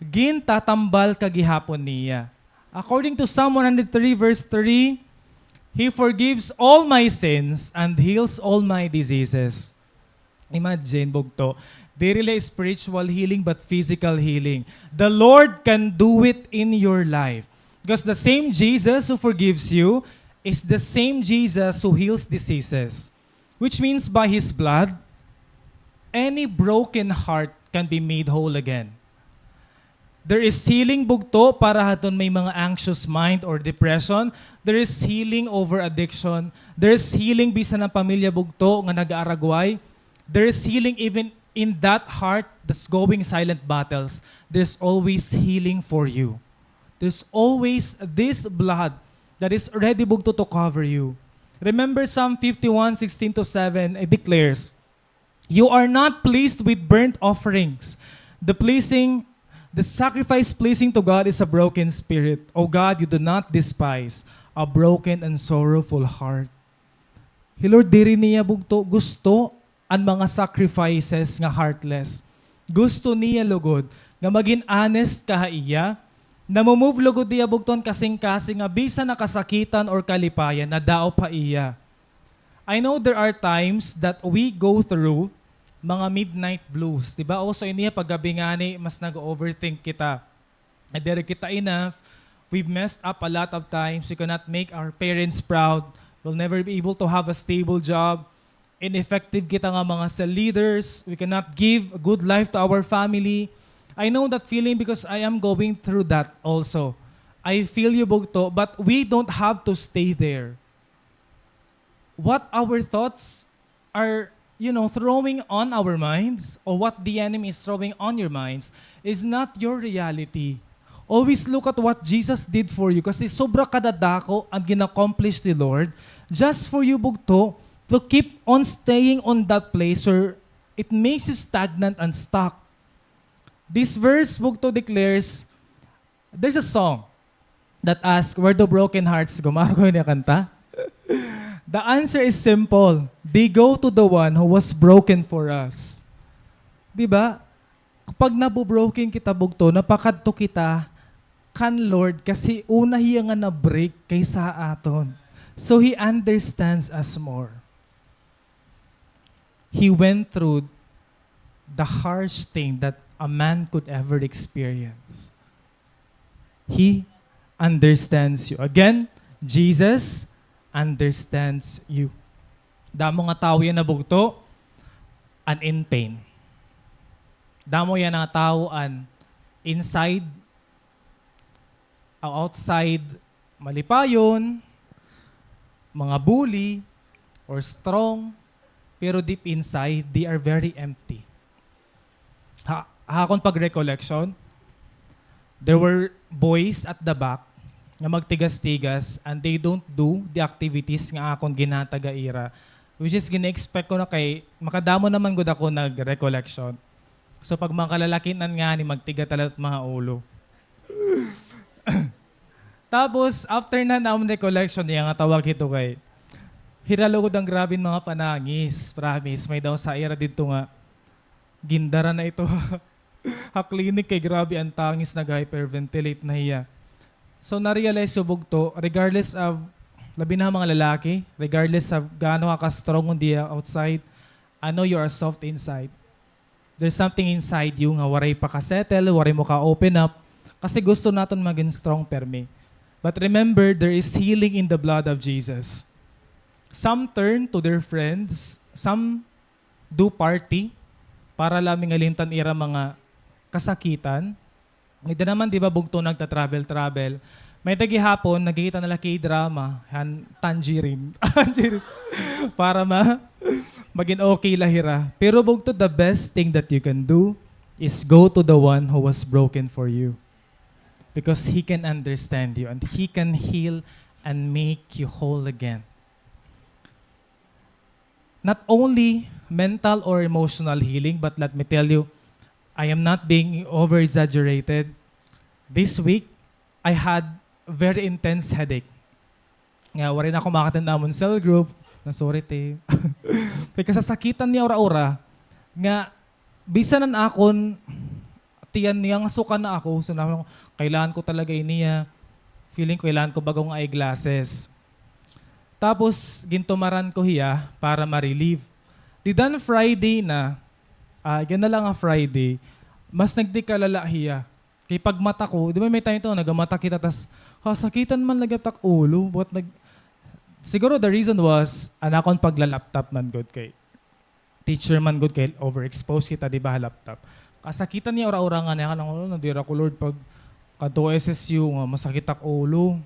Gintatambal ka gihapon niya. According to Psalm one hundred three verse three, "He forgives all my sins and heals all my diseases." Imagine, bugto. Diri la spiritual healing, but physical healing. The Lord can do it in your life. Because the same Jesus who forgives you is the same Jesus who heals diseases. Which means by His blood, Any broken heart can be made whole again. There is healing bugto para hadton may mga anxious mind or depression. There is healing over addiction. There is healing bisan an pamilya bugto nga nag-aaragway. There is healing even in that heart that's going silent battles. There's always healing for you. There's always this blood that is ready bugto to cover you. Remember Psalm fifty-one, sixteen to seven, it declares, "You are not pleased with burnt offerings. The pleasing, the sacrifice pleasing to God is a broken spirit. O God, you do not despise a broken and sorrowful heart." Hi Lord, diri niya bugto gusto an mga sacrifices nga heartless. Gusto niya lugod nga magin honest ka ha iya. Namo-move lugod niya bugto an kasingkasing nga bisan na kasakitan or kalipayan, nadaop ha iya. I know there are times that we go through mga midnight blues, di ba? Also, ini paggabi ngani, mas nag-overthink kita. Diri kita enough. We've messed up a lot of times. We cannot make our parents proud. We'll never be able to have a stable job. Ineffective kita nga mga cell leaders. We cannot give a good life to our family. I know that feeling because I am going through that also. I feel you, bugto, but we don't have to stay there. What our thoughts are, you know, throwing on our minds, or what the enemy is throwing on your minds, is not your reality. Always look at what Jesus did for you, kasi sobra kadadako an gin-accomplish ni Lord just for you, bugto, to keep on staying on that place where it makes you stagnant and stuck. This verse, bugto, declares, there's a song that asks, "Where do broken hearts go?" Maaro ko ini kanta. The answer is simple. They go to the one who was broken for us. Di ba? Kapag nabo-broken kita, bugto, napakadto kita kan Lord kasi una hiya nga na-break kaysa aton. So He understands us more. He went through the harsh thing that a man could ever experience. He understands you. Again, Jesus understands you. Damo nga tawo yana, bugto, an in pain. Damo yana nga tawo an inside, outside, malipayon, mga bully, or strong, pero deep inside, they are very empty. Ha, ha akon pag-recollection, there were boys at the back nga magtigas-tigas and they don't do the activities nga akon ginhatag ha ira, which is gina-expect ko na kay makadamo naman gud ako nag-recollection. So pag mga kalalakinan ngani, magtiga talaga mga ulo. Tapos, after na namon recollection, iya nga tawag hito kay hira lugod an grabe nga mga panangis, promise. May-ada usa ha ira didto nga gindara na ito ha clinic kay grabe an tangis, nag-hyperventilate na hiya. So, na-realize ko, bugto, regardless of, labi na mga lalaki, regardless of gaano ka ka-strong on the outside, I know you are soft inside. There's something inside you nga waray pa ka-settle, waray mo ka-open up, kasi gusto naton magin strong permi. But remember, there is healing in the blood of Jesus. Some turn to their friends, some do party para la mingalimtan ira mga kasakitan. May-ada naman, di ba, bugto, nagta-travel-travel. May-ada gihapon, nagkikita na la K-drama, han Tangerine. Tangerine. Para ma-, magin okay la hira. Pero bugto, the best thing that you can do is go to the one who was broken for you. Because he can understand you and he can heal and make you whole again. Not only mental or emotional healing, but let me tell you, I am not being over-exaggerated. This week, I had very intense headache. Nga, waray na ako maka-attend ha amon cell group. Na, sorry, te. Kay kasasakitan niya ura-ura. Nga, bisan an akon tiyan niya, nga suka na ako. So, na-, kailangan ko talaga ini, ah. Feeling ko, kailangan ko bag-o nga eyeglasses. Tapos, gintumaran ko hiya para ma-relieve. Dida han Friday na, ah, yana la nga Friday, mas nagtikalala hiya. Kay pagmata ko, di ba may time ito, nagamata kita, tas, ha, sakitan man, nagmata ak ulo. But nag-, siguro the reason was, an akon pagla-laptop man gud kay teacher man gud kay overexpose kita, di ba, ha laptop. Kasakitan niya ura-ura nga niya, kanang, "Oh, nadira ko, Lord, pag kadto S S U nga masakit ak ulo."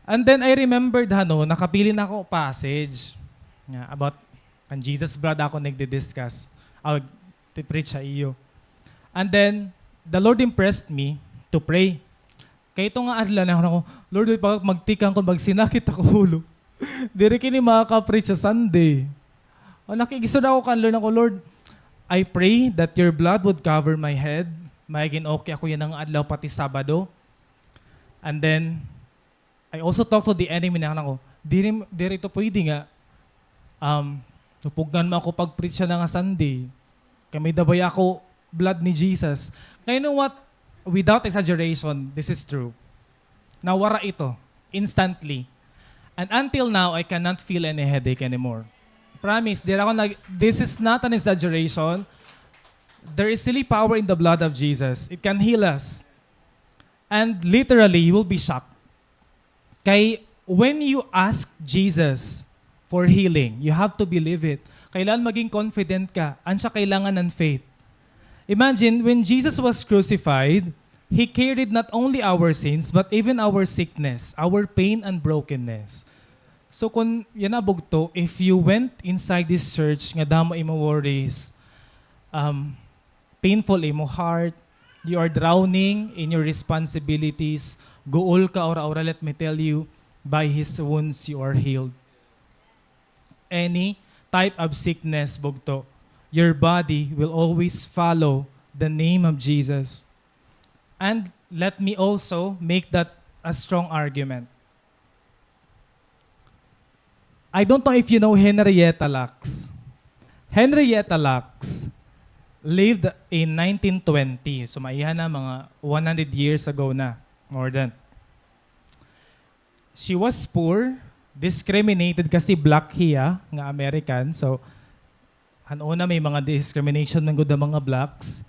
And then I remembered, hano, nakabilin ako passage nga about kan Jesus blood ako nagdi-discuss, ah, ti-preach sa iyo. And then, the Lord impressed me to pray. Kay ito nga adlaw na ako, "Lord, pag magtikang ko, magsinakit ako ulo. Diri kini makaka-preach sa Sunday." O, nakigisod ako kan Lord, ako, "Lord, I pray that your blood would cover my head. Magin okay ako yana nga adlaw pati Sabado." And then, I also talk to the enemy na ako, "Diri, diri ito pwede nga, um, tupugan mo ako pag-preach yana nga Sunday. Kay may-ada baya ako blood ni Jesus." Kay you know what? Without exaggeration, this is true. Nawara ito, instantly. And until now, I cannot feel any headache anymore. Promise, diri ako nag-, this is not an exaggeration. There is really power in the blood of Jesus. It can heal us. And literally, you will be shocked. Kay when you ask Jesus for healing, you have to believe it. Kailangan maging confident ka. An siya kailangan ng faith. Imagine, when Jesus was crucified, He carried not only our sins, but even our sickness, our pain and brokenness. So kun yana bugto, if you went inside this church nga damo imo worries, um, painful imo heart, you are drowning in your responsibilities, guol ka, ura-ura, let me tell you, by His wounds you are healed. Any type of sickness, bugto, your body will always follow the name of Jesus. And let me also make that a strong argument. I don't know if you know Henrietta Lacks. Henrietta Lacks lived in nineteen twenty. So, maiha na, mga one hundred years ago na. More than. She was poor, discriminated kasi black hiya nga American. So, han una may mga discrimination man gud an mga blacks.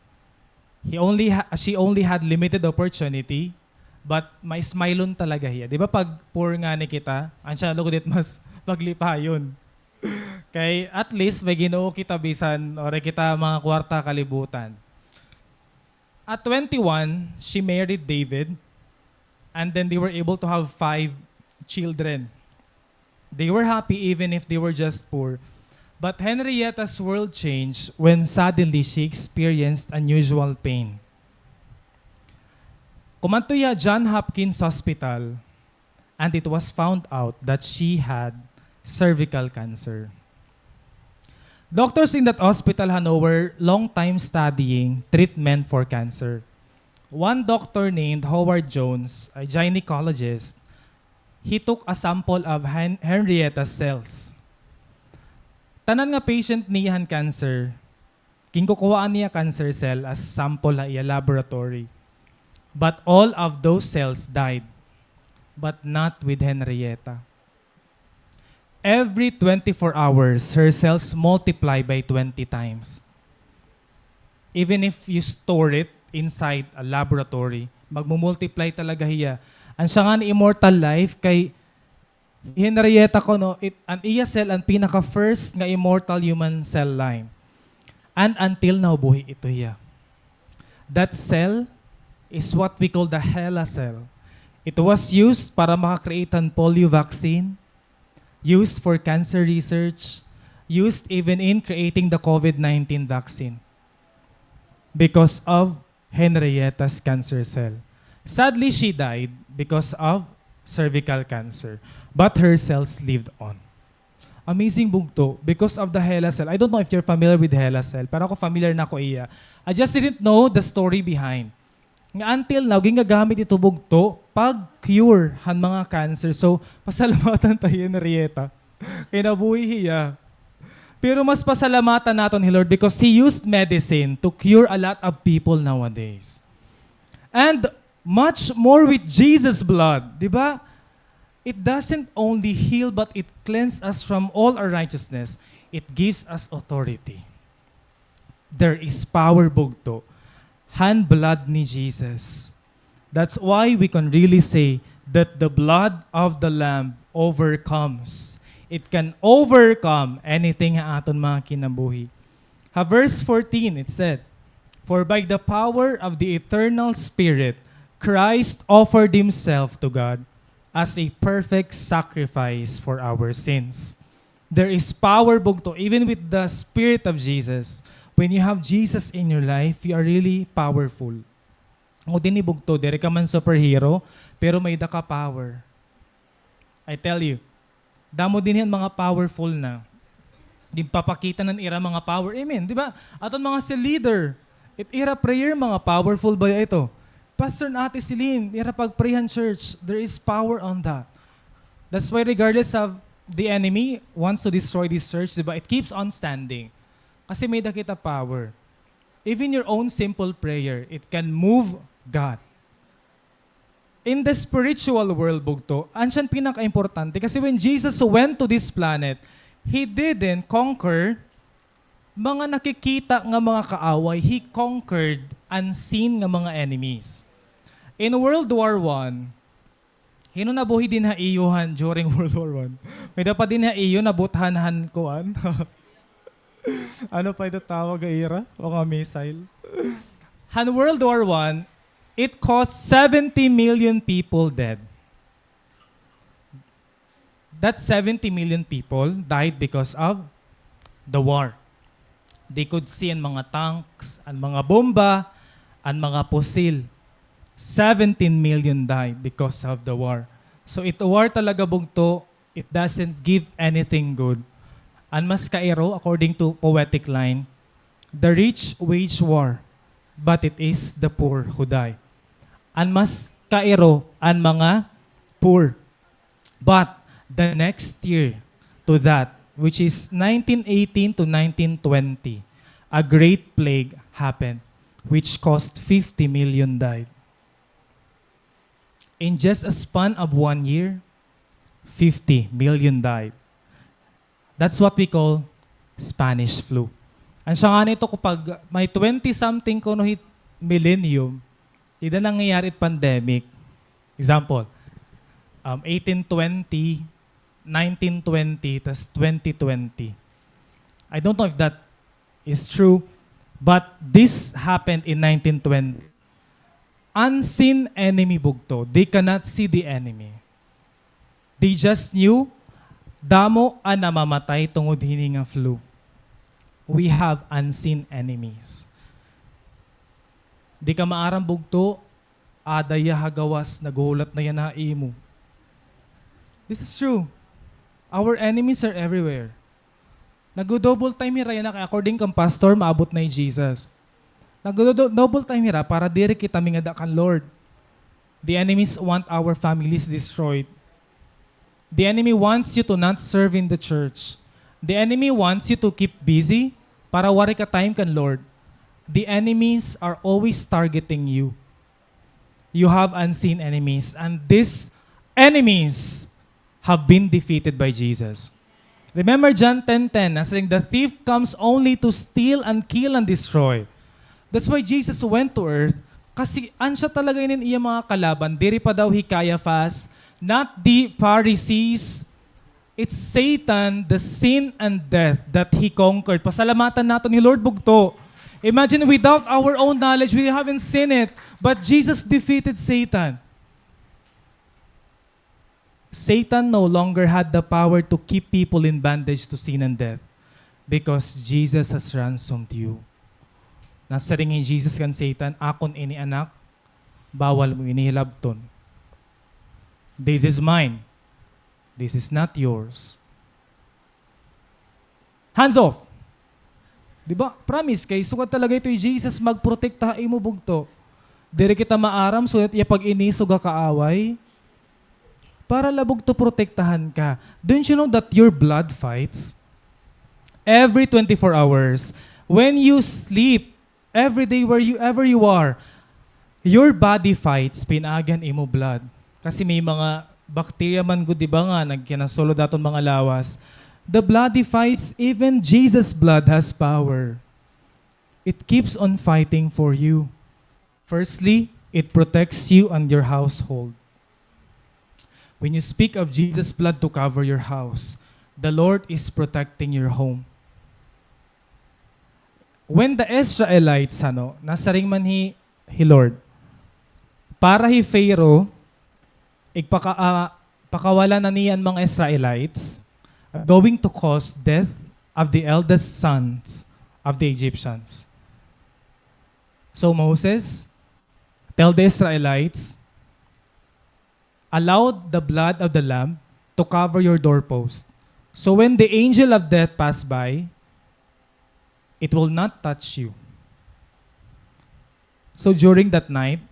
He only ha-, she only had limited opportunity, but may smilon talaga hiya. Di ba pag poor ngani kita, an siya lugod it mas maglipayon. Kay at least may Ginoo kita bisan waray kita mga kwarta kalibutan. At twenty-one, she married David, and then they were able to have five children. They were happy even if they were just poor. But Henrietta's world changed when suddenly she experienced unusual pain. Kumadto hiya John Hopkins Hospital, and it was found out that she had cervical cancer. Doctors in that hospital, hano, were long time studying treatment for cancer. One doctor named Howard Jones, a gynecologist, he took a sample of Hen-, Henrietta's cells. Tanan nga patient niya han cancer, ginkukuhaan niya cancer cell as sample ha iya laboratory. But all of those cells died, but not with Henrietta. Every twenty-four hours, her cells multiply by twenty times. Even if you store it inside a laboratory, magmumultiply talaga hiya. An siya nga immortal life kay Henrietta kuno, it, an iya cell an pinaka-first nga immortal human cell line. And until now, buhi ito hiya. That cell is what we call the HeLa cell. It was used para maka-create han polio vaccine, used for cancer research, used even in creating the COVID nineteen vaccine. Because of Henrietta's cancer cell. Sadly, she died because of cervical cancer, but her cells lived on. Amazing bugto, because of the HeLa cell. I don't know if you're familiar with HeLa cell, pero ako familiar na ako iya. I just didn't know the story behind. Nga until now, ginagamit ito bugto pag cure han mga cancer. So, pasalamatan ta hi Henrietta. Kay nabuhi hiya. Pero mas pasalamatan naton hi Lord because He used medicine to cure a lot of people nowadays. And much more with Jesus' blood, di ba? It doesn't only heal, but it cleanses us from all unrighteousness. It gives us authority. There is power bugto han blood ni Jesus. That's why we can really say that the blood of the Lamb overcomes It can overcome anything ha aton mga kinabuhi. Ha verse fourteen, it said, "For by the power of the eternal Spirit, Christ offered himself to God as a perfect sacrifice for our sins." There is power, bugto, even with the Spirit of Jesus. When you have Jesus in your life, you are really powerful. Ngunit dinhi, bugto, diri ka man superhero, pero may-ada ka power. I tell you, damo dinhi an mga powerful na. Ginpapakita na an ira mga power. Amen, di ba? Aton mga cell leader, it ira prayer, mga powerful baya ito. Pastor and Ate Celine, ira pag-pray han church, there is power on that. That's why regardless of the enemy wants to destroy this church, di ba? It keeps on standing. Kasi may-ada kita power. Even your own simple prayer, it can move God. In the spiritual world, bugto, an siya an pinakaimportante. Kasi when Jesus went to this planet, he didn't conquer mga nakikita nga mga kaaway. He conquered unseen nga mga enemies. In World War One, hin-o nabuhi dinhi ha iyo han during World War One? May-ada pa dinhi ha iyo nabuthan han kuan? Ano pa ito tawag ha ira? Mga missile. Han World War One, it caused seventy million people dead. That seventy million people died because of the war. They could see an mga tanks, an mga bomba, an mga pusil. Seventeen million died because of the war. So it war talaga, bugto, it doesn't give anything good. An mas kairo, according to poetic line, the rich wage war, but it is the poor who die. An mas kairo, an mga poor. But the next year to that, which is nineteen eighteen to nineteen twenty, a great plague happened, which caused fifty million died. In just a span of one year, fifty million died. That's what we call Spanish flu. An siya ngani ito, kapag may twenty something kuno hit millennium, dida nangyayari it pandemic. Example, um, eighteen twenty, nineteen twenty, tas twenty twenty. I don't know if that is true, but this happened in nineteen twenty. Unseen enemy, bugto. They cannot see the enemy. They just knew, damo an namamatay tungod hini nga flu. We have unseen enemies. Di ka maaram, bugto, ada hiya ha gawas, naghuhulat na hiya ha imo. This is true. Our enemies are everywhere. Nagdo-double time hira yana kay according kan pastor, maabot na hi Jesus. Nagdo-double time hira para diri kita mangada kan Lord. The enemies want our families destroyed. The enemy wants you to not serve in the church. The enemy wants you to keep busy para waray ka time kan Lord. The enemies are always targeting you. You have unseen enemies, and these enemies have been defeated by Jesus. Remember John ten ten, nasiring, "The thief comes only to steal and kill and destroy." That's why Jesus went to earth, kasi an siya talaga inin iya mga kalaban, diri pa daw hi Caiaphas, not the Pharisees, it's Satan, the sin and death that he conquered. Pasalamatan naton hi Lord, bugto. Imagine, without our own knowledge, we haven't seen it. But Jesus defeated Satan. Satan no longer had the power to keep people in bondage to sin and death because Jesus has ransomed you. Nasiring hi Jesus kan Satan, "Akon ini anak, bawal mo ini hilabton. This is mine. This is not yours." Hands off. Di ba? Promise, kay sugad talaga ito hi Jesus magprotekta ha imo, bugto. Diri kita maaram, sugad iya pag-inisog ha kaaway. Para la, bugto, protektahan ka. Don't you know that your blood fights? Every twenty-four hours, when you sleep, every day, where you, ever you are, your body fights pinaagi han imo blood. Kasi may mga bacteria man gud, di ba, nga nagkinasulod ha aton mga lawas. The blood fights, even Jesus' blood has power. It keeps on fighting for you. Firstly, it protects you and your household. When you speak of Jesus' blood to cover your house, The Lord is protecting your home. When the Israelites, ano, nasiring man hi, hi Lord, para hi Pharaoh, igpaka-, ah, pakawala na niya an mga Israelites, I'm going to cause death of the eldest sons of the Egyptians. So Moses tell the Israelites, "Allow the blood of the lamb to cover your doorpost. So when the angel of death pass by, it will not touch you." So during that night,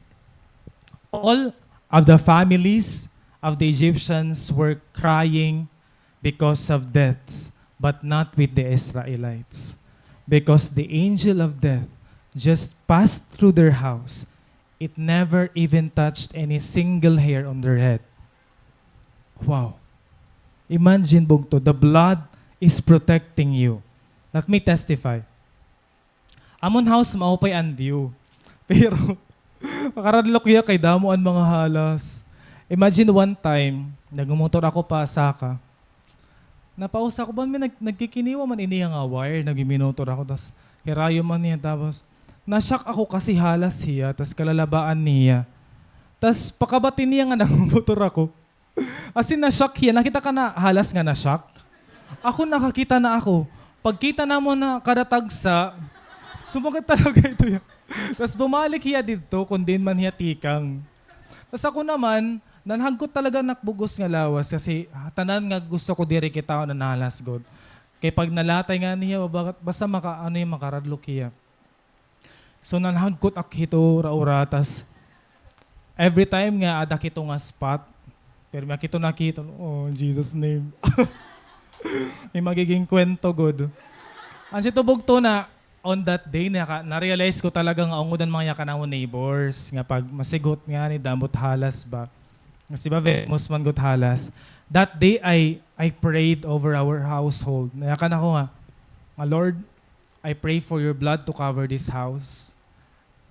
all of the families of the Egyptians were crying because of deaths, but not with the Israelites, because the angel of death just passed through their house. It never even touched any single hair on their head. Wow. Imagine, bugto, the blood is protecting you. Let me testify. Amon house, maupay an view. Pero, makaradlok hiya kay damo an mga halas. Imagine one time, nagmumotor ako pa saka. Napausa ko ba, may nag-, nagkikiniwa man ini nga wire, nagmimotor ako, tas hirayo man niya, tapos, na-shock ako kasi halas hiya, tas kalalabaan niya. Tas pakabati niya nga nagmumotor ako. As in, na-shock hiya. Nakita ka na halas nga na-shock? Ako, nakakita na ako. Pagkita namon na kada tagsa, sumagat talaga ito hiya. Tas bumalik hiya didto kun diin man hiya tikang. Tas ako naman, nanhagkot talaga an ak bug-os nga lawas kasi, ah, tanan nga gusto ko diri kitaon an halas gud. Kay pag nalatay ngani hiya, ba-, basta maka-, ano hiya, makaradlok hiya. So, nanhagkot ak hito ura-ura, tas every time nga aada ak hito nga spot, pirmi ak hito nakita, oh, in Jesus' name. May magiging kwento gud. An siya to, bugto, na on that day, naka-, na-realize ko talaga nga ungod an mga yakan namon neighbors, nga pag masighot ngani, damo it halas ba. Nga si ba, famous man gud halas. That day, I, I prayed over our household. Nayakan ako nga, nga, "Lord, I pray for your blood to cover this house.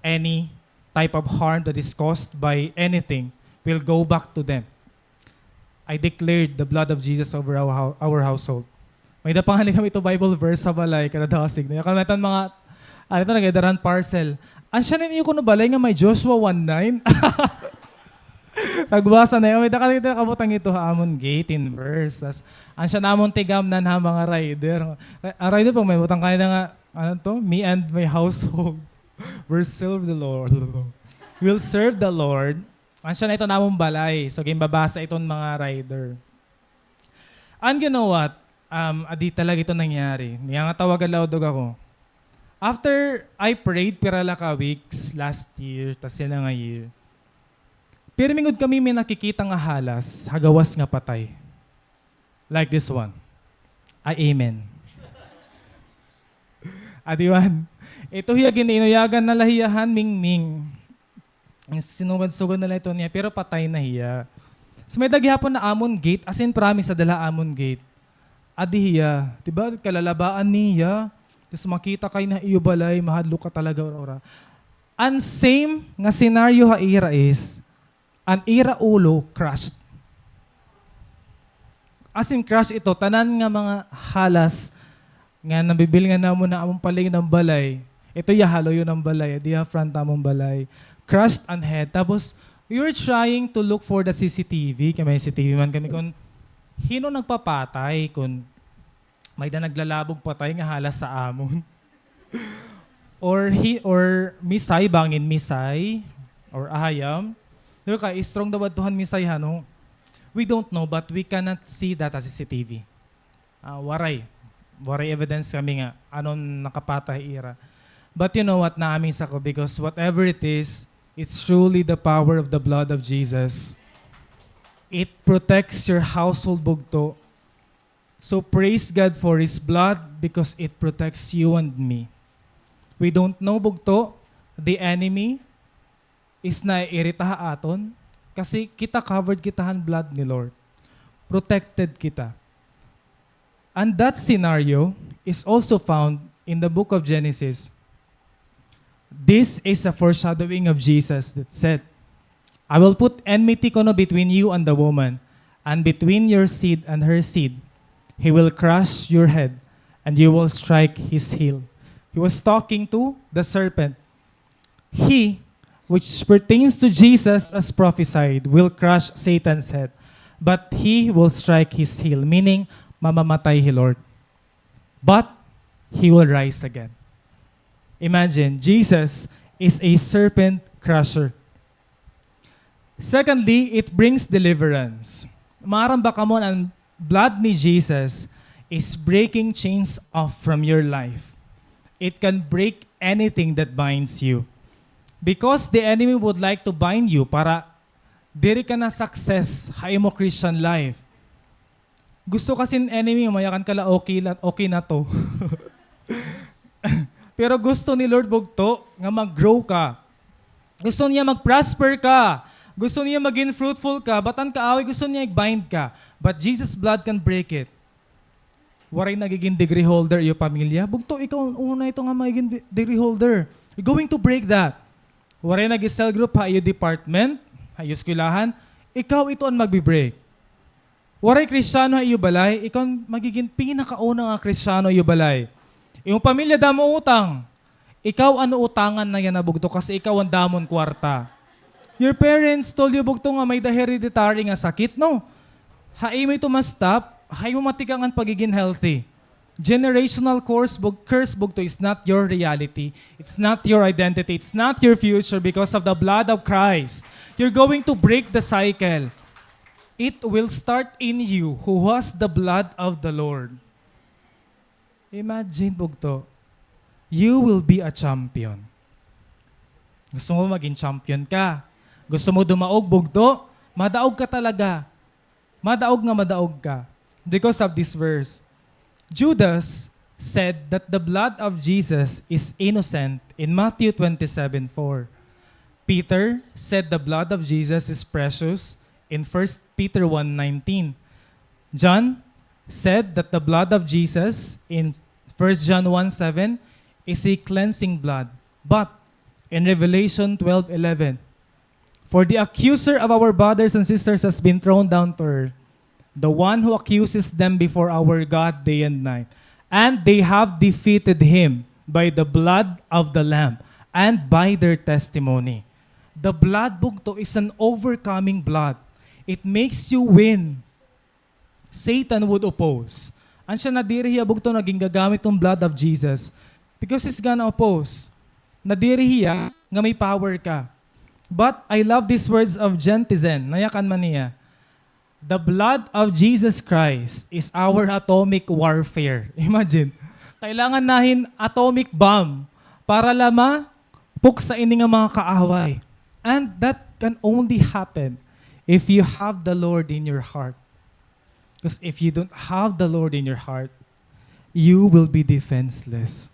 Any type of harm that is caused by anything will go back to them." I declared the blood of Jesus over our hou-, our household. May-ada pa ngani kami ito Bible verse ha balay, kada dasig. Kaya kami iton mga, ano ito, nag-edaran parcel. An siya ninyo kuno balay nga may Joshua one nine? Nagbasa na, may-ada ka nakabutang ito ha amon gate in verse. Tas, an siya namon tigamnan ha mga rider. Ri-, ah, rider, pag may butang ka na nga, ano to? "Me and my household will serve the Lord." Will serve the Lord. An siya na ito namon balay. So, ginbabasa iton mga rider. And you know what? Um, adi talaga ito nangyari. Niya nga tawag, alaudog ako. After I prayed, pira la ka weeks last year, tas yana nga year, pirmi gud kami may nakikita nga halas, ha gawas nga patay. Like this one. Ay, amen. Adi man. Ito hiya, gin-inuyagan na la hiya han mingming. Sinugad-sugad na la ito niya, pero patay na hiya. So, may-ada gihapon na amon gate, as in, promise, ada la amon gate. Adi hiya, di ba, kalalabaan niya, tas makita ka na ha iyo balay, mahadlok ka talaga, ura-ura. An same nga scenario ha ira is, an ira ulo crushed. As in, crush ito, tanan nga mga halas nga nabibilngan namon ha amon palig nga balay. Ito hiya ha luyo nga balay, adi ha front ha amon balay. Crushed an head. Tapos, we were trying to look for the C C T V. Kay may C C T V man kami kun hin-o nagpapatay, kun may-ada naglalabog patay nga halas ha amon. Or hi-, or misay, bangin misay, or ahayam. Di ba kay strong daw adto han misay, ha, no? We don't know, but we cannot see that ha C C T V. Ah, waray. Waray evidence kami nga ano an nakapatay ha ira. But you know what, na-amaze ako because whatever it is, it's truly the power of the blood of Jesus. It protects your household, bugto. So praise God for His blood because it protects you and me. We don't know, bugto, the enemy is naiirita ha aton kasi kita, covered kita han blood ni Lord. Protected kita. And that scenario is also found in the book of Genesis. This is a foreshadowing of Jesus that said, "I will put enmity kuno between you and the woman, and between your seed and her seed. He will crush your head, and you will strike his heel." He was talking to the serpent. "He, which pertains to Jesus as prophesied, will crush Satan's head, but he will strike his heel," meaning mamamatay hi Lord. "But he will rise again." Imagine, Jesus is a serpent crusher. Secondly, it brings deliverance. Maaram ba kamo an blood ni Jesus is breaking chains off from your life. It can break anything that binds you. Because the enemy would like to bind you para diri ka na success ha imo Christian life. Gusto kasi hin enemy, mayakan ka la, okay la, okay na to. Pero gusto ni Lord bugto nga mag-grow ka. Gusto niya mag-prosper ka. Gusto niya maging fruitful ka. But an kaaway, gusto niya i-bind ka. But Jesus' blood can break it. Waray nagiging degree holder iyo pamilya? Bugto, ikaw una ito nga magiging de-, degree holder. You're going to break that. Waray nag-cell group ha iyo department, ha iyo eskwelahan? Ikaw ito an magbi-break. Waray Kristiyano ha iyo balay, ikaw an magiging pinakauna nga Kristiyano ha iyo balay. Imo pamilya damo utang. Ikaw an uutangan na yana bugto kasi ikaw an damo hin kwarta. Your parents told you bugto nga may-ada hereditary nga sakit, no? Ha imo ito ma-stop, ha imo matikang an pagiging healthy. Generational curse bug-, curse bugto is not your reality. It's not your identity. It's not your future because of the blood of Christ. You're going to break the cycle. It will start in you who has the blood of the Lord. Imagine, bugto, you will be a champion. Gusto mo maging champion ka? Gusto mo dumaog, bugto? Madaog ka talaga. Madaog nga madaog ka. Because of this verse, Judas said that the blood of Jesus is innocent in Matthew twenty-seven four. Peter said the blood of Jesus is precious in First Peter one nineteen. John said that the blood of Jesus in First John one seven is a cleansing blood. But in Revelation twelve eleven, "For the accuser of our brothers and sisters has been thrown down to earth, the one who accuses them before our God day and night. And they have defeated him by the blood of the Lamb and by their testimony." The blood, bugto, is an overcoming blood. It makes you win. Satan would oppose. Asya nadiri hiya, bugto, nga gingagamit an blood of Jesus because he's gonna oppose. Nadiri hiya nga may power ka. But I love these words of Gentizen. Nayakan man niya. The blood of Jesus Christ is our atomic warfare. Imagine, kailangan na hin atomic bomb para la mapuksa ini nga mga kaaway. And that can only happen if you have the Lord in your heart. 'Cause if you don't have the Lord in your heart, you will be defenseless.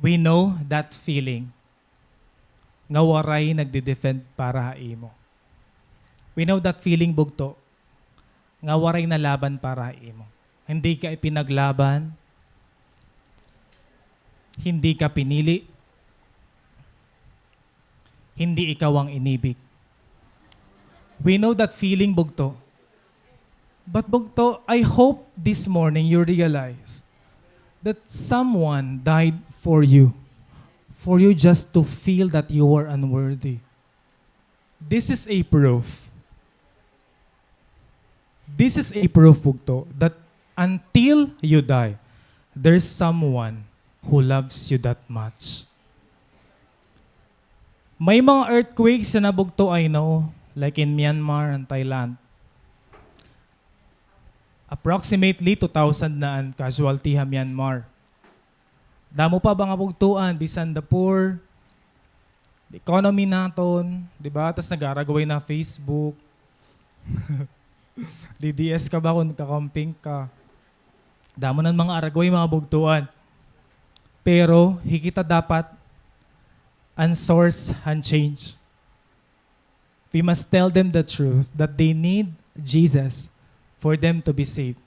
We know that feeling nga waray nagde-defend para ha imo. We know that feeling, bugto, nga waray nalaban para ha imo. Hindi ka ipinaglaban, hindi ka pinili, hindi ikaw ang inibig. We know that feeling, bugto. But, bugto, I hope this morning you realize that someone died for you, for you just to feel that you are unworthy. This is a proof. This is a proof, bugto, that until you die, there's someone who loves you that much. May mga earthquakes na bugto, I know, like in Myanmar and Thailand. Approximately two thousand na an casualty ha Myanmar. Damo pa ba nga bugtoan, bisan the poor, the economy naton, di ba? Tas nag-aaragway na Facebook. D D S ka ba kun kakamping ka? Damo na an mga aragway, mga bugtoan. Pero, hi kita dapat an source han change. We must tell them the truth that they need Jesus for them to be saved.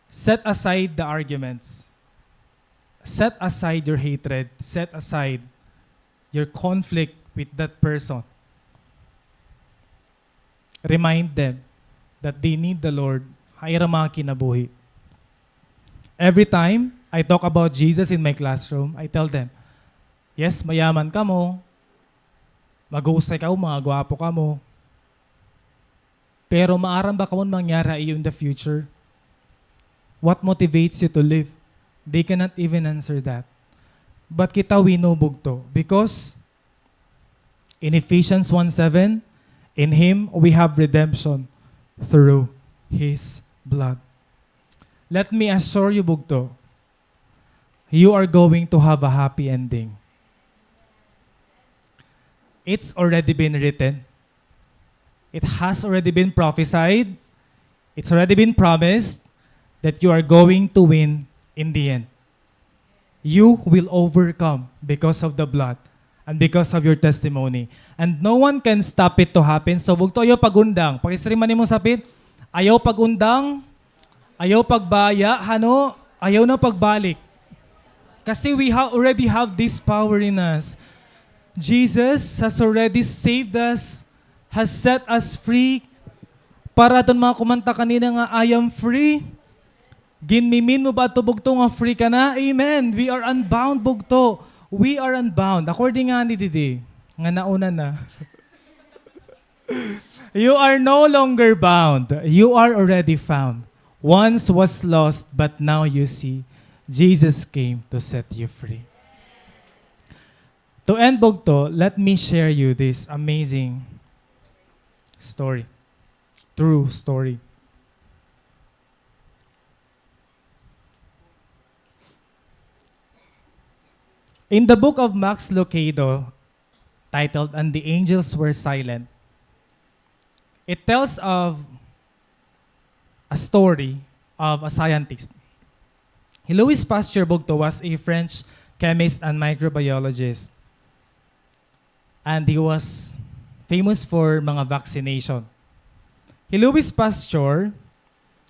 Set aside the arguments. Set aside your hatred. Set aside your conflict with that person. Remind them that they need the Lord an ira mga kinabuhi. Every time I talk about Jesus in my classroom, I tell them, "Yes, mayaman kamo, maghuhusay kamo, mga gwapo kamo. Pero maaram ba kamo an mangyari ha iyo in the future? What motivates you to live?" They cannot even answer that. But kita, we know, bugto, because in Ephesians one seven, "In Him we have redemption through His blood." Let me assure you, bugto, you are going to have a happy ending. It's already been written. It has already been prophesied. It's already been promised that you are going to win in the end. You will overcome because of the blood and because of your testimony. And no one can stop it to happen. So, bugto, ayaw pag-undang. Pakisiring man imo sa hapit, ayaw pag-undang, ayaw pagbaya, hano, ayaw na pagbalik. Kasi we ha-, already have this power in us. Jesus has already saved us, has set us free. Para adton mga kumanta kanina nga, "I am free." Ginmimin mo ba adto, bugto, nga free ka na? Amen. We are unbound, bugto. We are unbound. According ngani didi, nga nauna na. You are no longer bound. You are already found. Once was lost, but now you see. Jesus came to set you free. To end, bugto, let me share you this amazing story. True story. In the book of Max Lucado, titled "And the Angels Were Silent," it tells of a story of a scientist. Hi Louis Pasteur, bugto, was a French chemist and microbiologist. And he was famous for mga vaccination. Hi Louis Pasteur,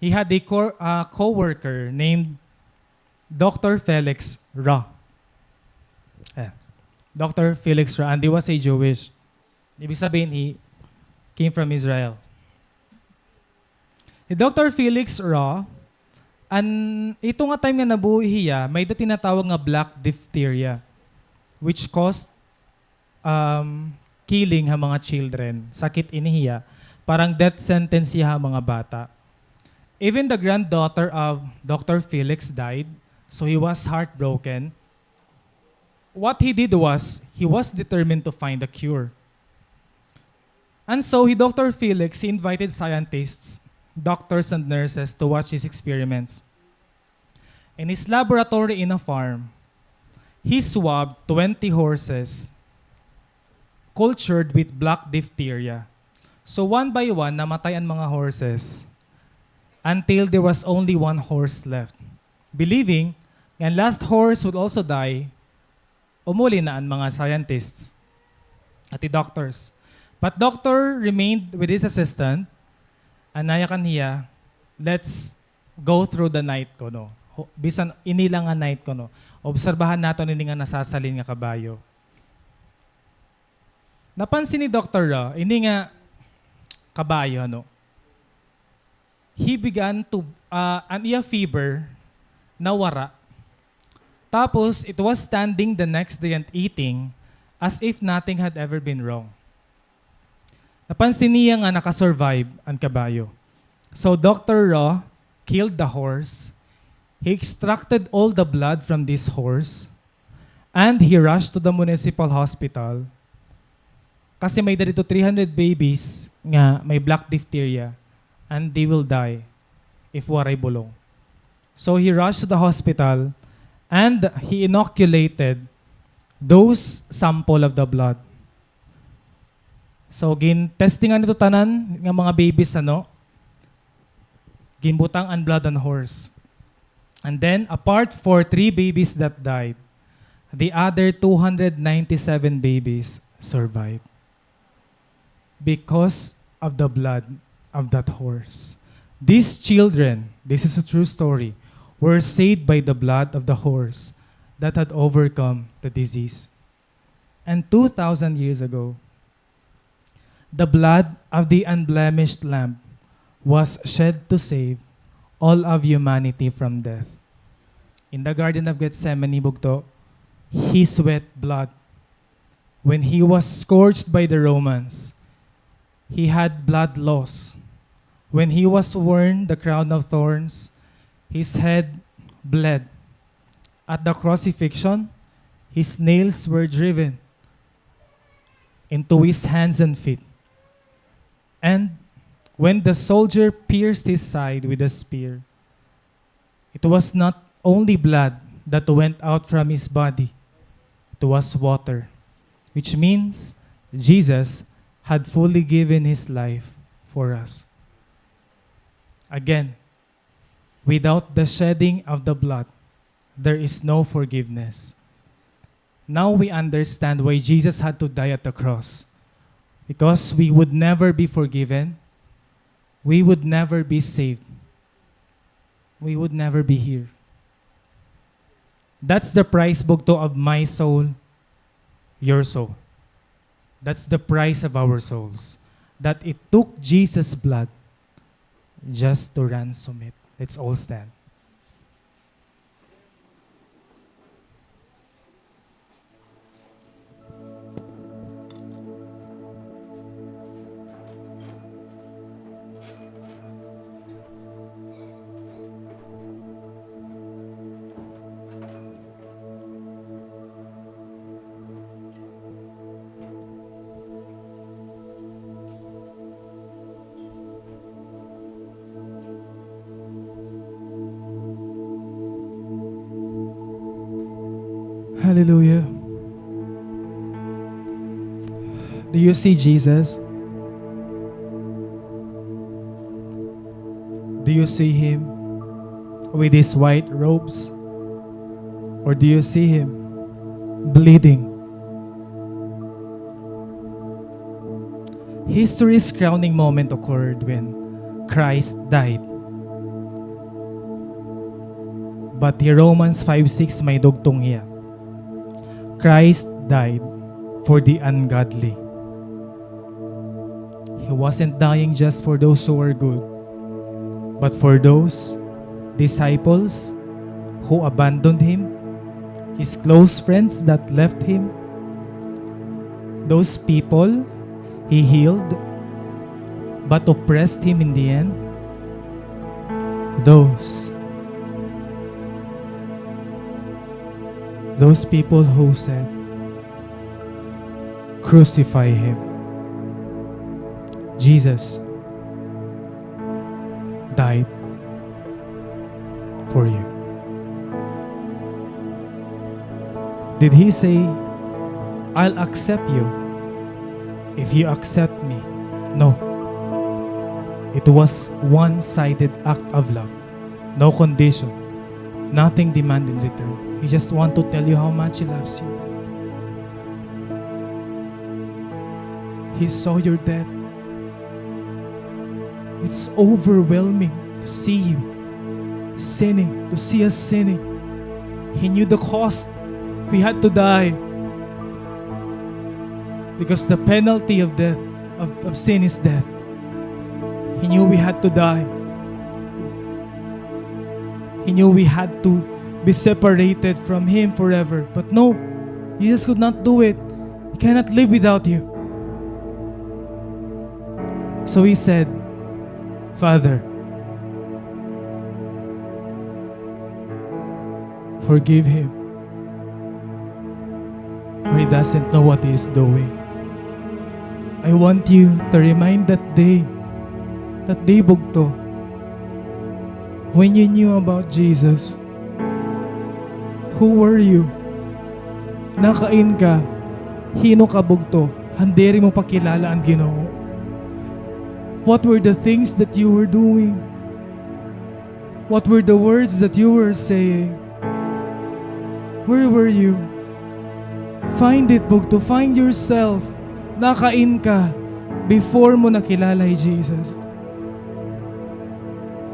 he had a co-, uh, co-worker named Doctor Felix Ra. Eh, Doctor Felix Ra, and he was a Jewish. Ibig sabihin, he came from Israel. Hi Doctor Felix Ra, an, ito nga time nga nabuhi hiya, may-ada tinatawag nga black diphtheria, which caused, um, killing ha mga children. Sakit ini hiya. Parang death sentence hiya ha mga bata. Even the granddaughter of Doctor Felix died, so he was heartbroken. What he did was, he was determined to find a cure. And so, hi Doctor Felix, he invited scientists, doctors, and nurses to watch his experiments. In his laboratory in a farm, he swabbed twenty horses cultured with black diphtheria. So, one by one, namatay an mga horses until there was only one horse left. Believing nga an last horse would also die, umuli na an mga scientists at the doctors. But Doctor remained with his assistant, an nayakan hiya, "Let's go through the night," kuno. Ho-, bisan ini la nga night, kuno. Obserbahan naton ini nga nasasalin nga kabayo. Napansin ni Doctor Ra, ini nga kabayo, ano, he began to, ah, an iya fever nawara. Tapos, it was standing the next day and eating as if nothing had ever been wrong. Napansin niya nga nakasurvive an kabayo. So, Doctor Ra killed the horse. He extracted all the blood from this horse. And he rushed to the municipal hospital. Kasi may-ada didto three hundred babies nga may black diphtheria, and they will die if waray bulong. So he rushed to the hospital and he inoculated those sample of the blood. So gin-testingan ito tanan nga mga babies, ano, ginbutang an blood an horse. And then, apart for three babies that died, the other two hundred ninety-seven babies survived because of the blood of that horse. These children, this is a true story, were saved by the blood of the horse that had overcome the disease. And two thousand years ago, the blood of the unblemished Lamb was shed to save all of humanity from death. In the Garden of Gethsemane, bugto, he sweat blood. When he was scourged by the Romans, he had blood loss. When he was worn the crown of thorns, his head bled. At the crucifixion, his nails were driven into his hands and feet. And when the soldier pierced his side with a spear, it was not only blood that went out from his body, it was water, which means Jesus had fully given his life for us. Again, without the shedding of the blood, there is no forgiveness. Now we understand why Jesus had to die at the cross. Because we would never be forgiven, we would never be saved, we would never be here. That's the price, bugto, of my soul, your soul. That's the price of our souls. That it took Jesus' blood just to ransom it. Let's all stand. Hallelujah. Do you see Jesus? Do you see him with his white robes? Or do you see him bleeding? History's crowning moment occurred when Christ died. But hi Romans five six may dugtong hiya. Christ died for the ungodly. He wasn't dying just for those who were good, but for those disciples who abandoned him, his close friends that left him, those people he healed but oppressed him in the end, those, those people who said, "Crucify him." Jesus died for you. Did he say, "I'll accept you if you accept me"? No. It was one-sided act of love. No condition. Nothing demand in return. He just want to tell you how much he loves you. He saw your death. It's overwhelming to see you sinning, to see us sinning. He knew the cost. We had to die. Because the penalty of death, of, of sin is death. He knew we had to die. He knew we had to be separated from him forever. But no, Jesus could not do it. He cannot live without you. So he said, "Father, forgive him, for he doesn't know what he is doing." I want you to remind that day, that day, bugto, when you knew about Jesus. Who were you? Nakain ka? Hin-o ka, bugto, han diri mo pa kilala an Ginoo? What were the things that you were doing? What were the words that you were saying? Where were you? Find it, bugto. Find yourself. Nakain ka before mo nakilala hi Jesus?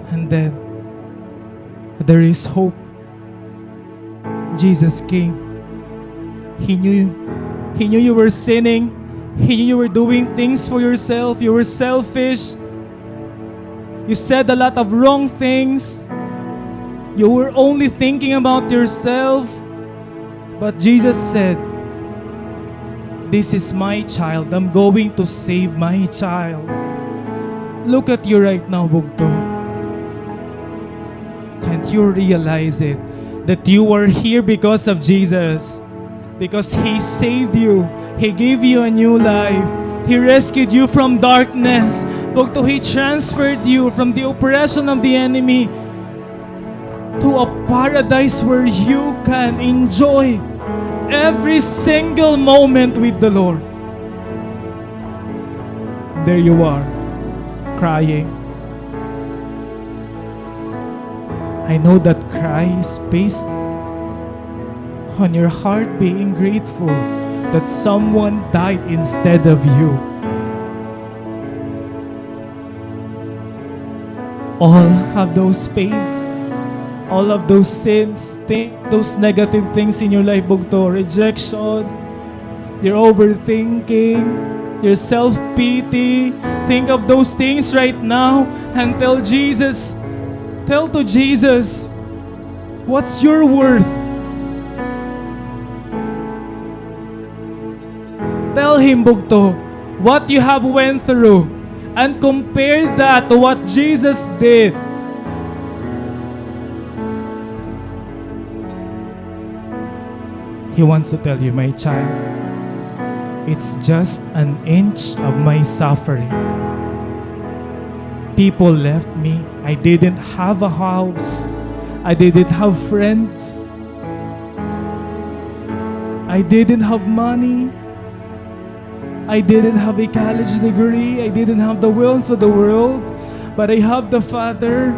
And then, there is hope. Jesus came. He knew, he knew you were sinning. He knew you were doing things for yourself. You were selfish. You said a lot of wrong things. You were only thinking about yourself. But Jesus said, "This is my child. I'm going to save my child." Look at you right now, bugto. Can't you realize it? That you are here because of Jesus. Because He saved you. He gave you a new life. He rescued you from darkness. Bugto, He transferred you from the oppression of the enemy to a paradise where you can enjoy every single moment with the Lord. There you are, crying. I know that cry is based on your heart being grateful that someone died instead of you. All of those pain, all of those sins, think those negative things in your life, bugto, rejection, your overthinking, your self-pity. Think of those things right now and tell Jesus, tell to Jesus, what's your worth? Tell him, bugto, what you have went through and compare that to what Jesus did. He wants to tell you, my child, it's just an inch of my suffering. People left me. I didn't have a house. I didn't have friends. I didn't have money. I didn't have a college degree. I didn't have the wealth of the world. But I have the Father.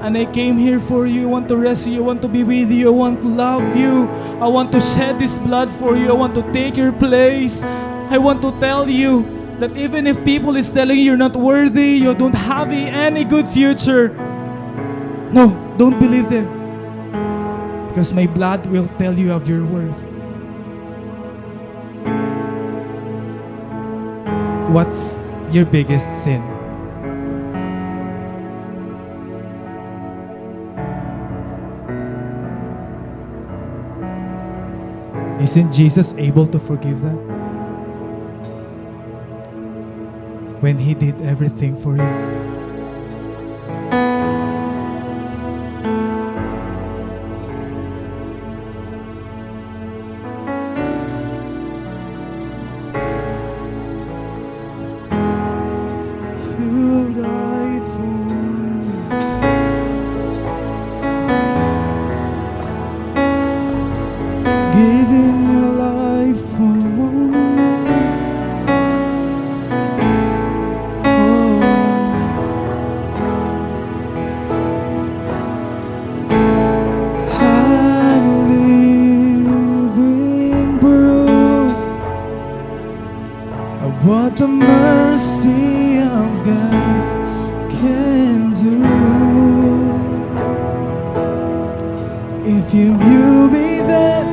And I came here for you. I want to rescue you. I want to be with you. I want to love you. I want to shed this blood for you. I want to take your place. I want to tell you that even if people is telling you you're not worthy, you don't have a- any good future, no, don't believe them. Because my blood will tell you of your worth. What's your biggest sin? Isn't Jesus able to forgive that? When He did everything for you. You died for me, giving your life for me. Oh. I'm living proof of what the mercy of God can do. If you knew me then,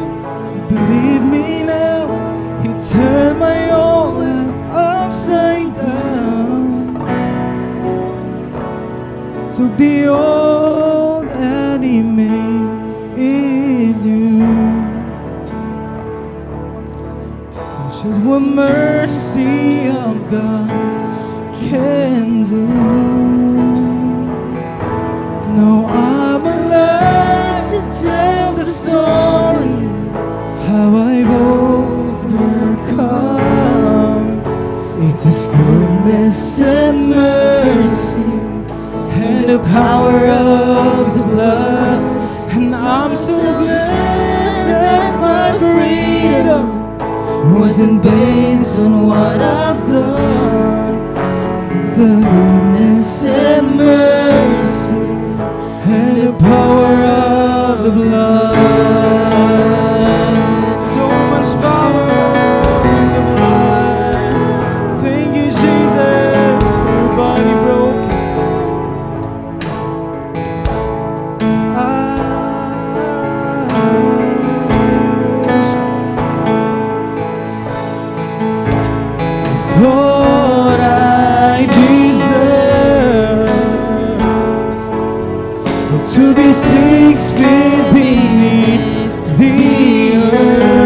believe me now. He turned my whole life upside down. Took the old and He made it new. Just what mercy of God can do. Now I'm alive to tell the story how I've overcome. It's His goodness and mercy and the power of His blood. And I'm so glad that my freedom wasn't based on what I've done. The goodness and mercy and the power of the blood. So much power in the blood. Thank you, Jesus, for your body broken. I wish I thought I deserved to be six feet beneath the earth.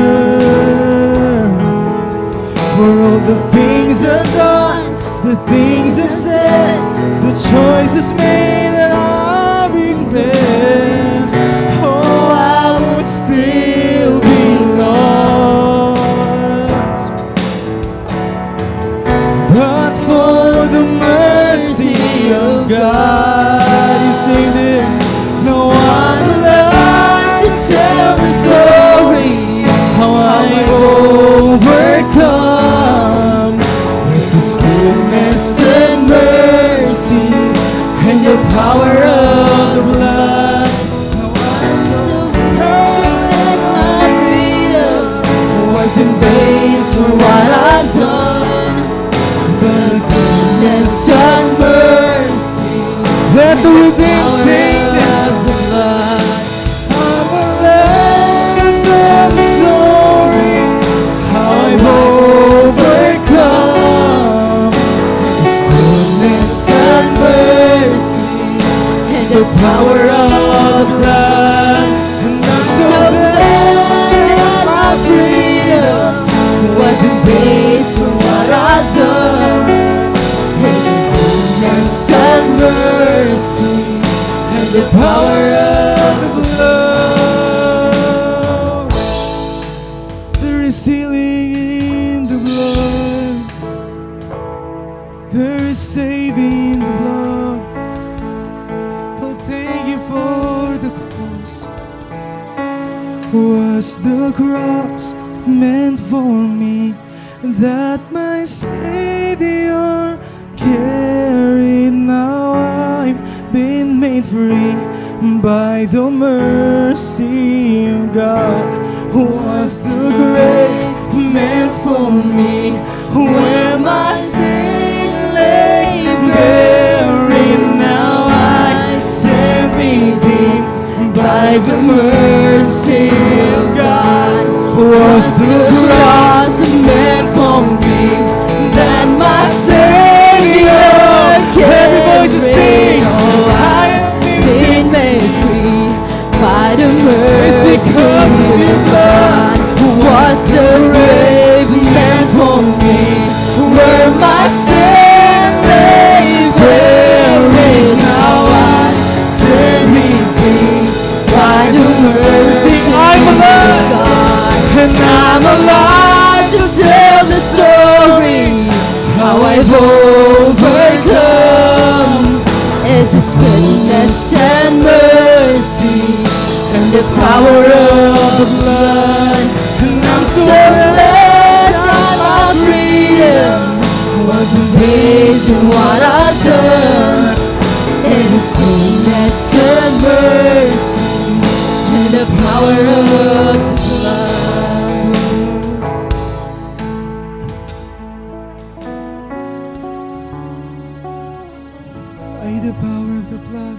For all the things I've done, the things I've said, the choices made that I regret, oh, I would still be lost. But for the mercy of God, you sing this. Now I'm alive to tell the story how I've overcome. It's His goodness and mercy and the power of the blood. So glad my freedom wasn't based on what I've done. The goodness and mercy. Let the redeemed sing this. I'm alive to tell the story how I've overcome. His goodness and mercy and the power of God. And I'm so glad that my freedom wasn't based on what I've done. His goodness and mercy and the power of the blood. There is healing in the blood. There is saving in the blood. Oh, thank you for the cross. Was the cross meant for me that my Savior carried? Now I've been made free by the mercy of God. Was the grave meant for me where my sin lay buried? Now I stand redeemed by the mercy of God. Was the cross meant for me that my Savior carried? Every voice is sing. I have been made free by the mercy of God. Was the grave meant for me where my sin lay buried? Now I stand redeemed by the mercy of God. And I'm alive to tell the story how I've overcome. Is His goodness and mercy and the power of the blood. And I'm so glad that my freedom wasn't based on what I've done. It is goodness and mercy and the power of the blood. By the power of the blood.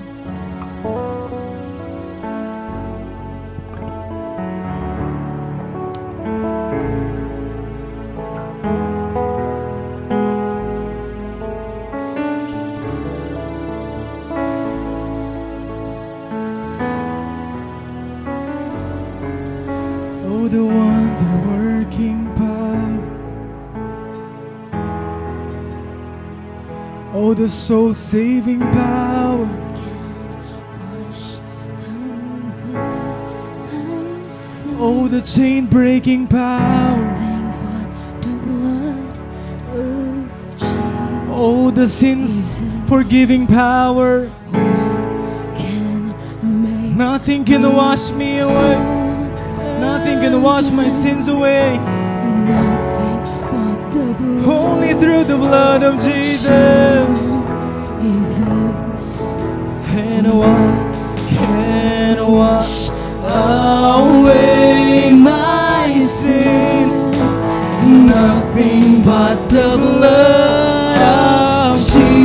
Oh, the wonder-working power. Oh, the soul-saving power. Oh, the chain-breaking power. Oh, the sins-forgiving power. Nothing can wash me away. Nothing can wash my sins away. Only through the blood of Jesus. And what can wash away my sin? Nothing but the blood of Jesus.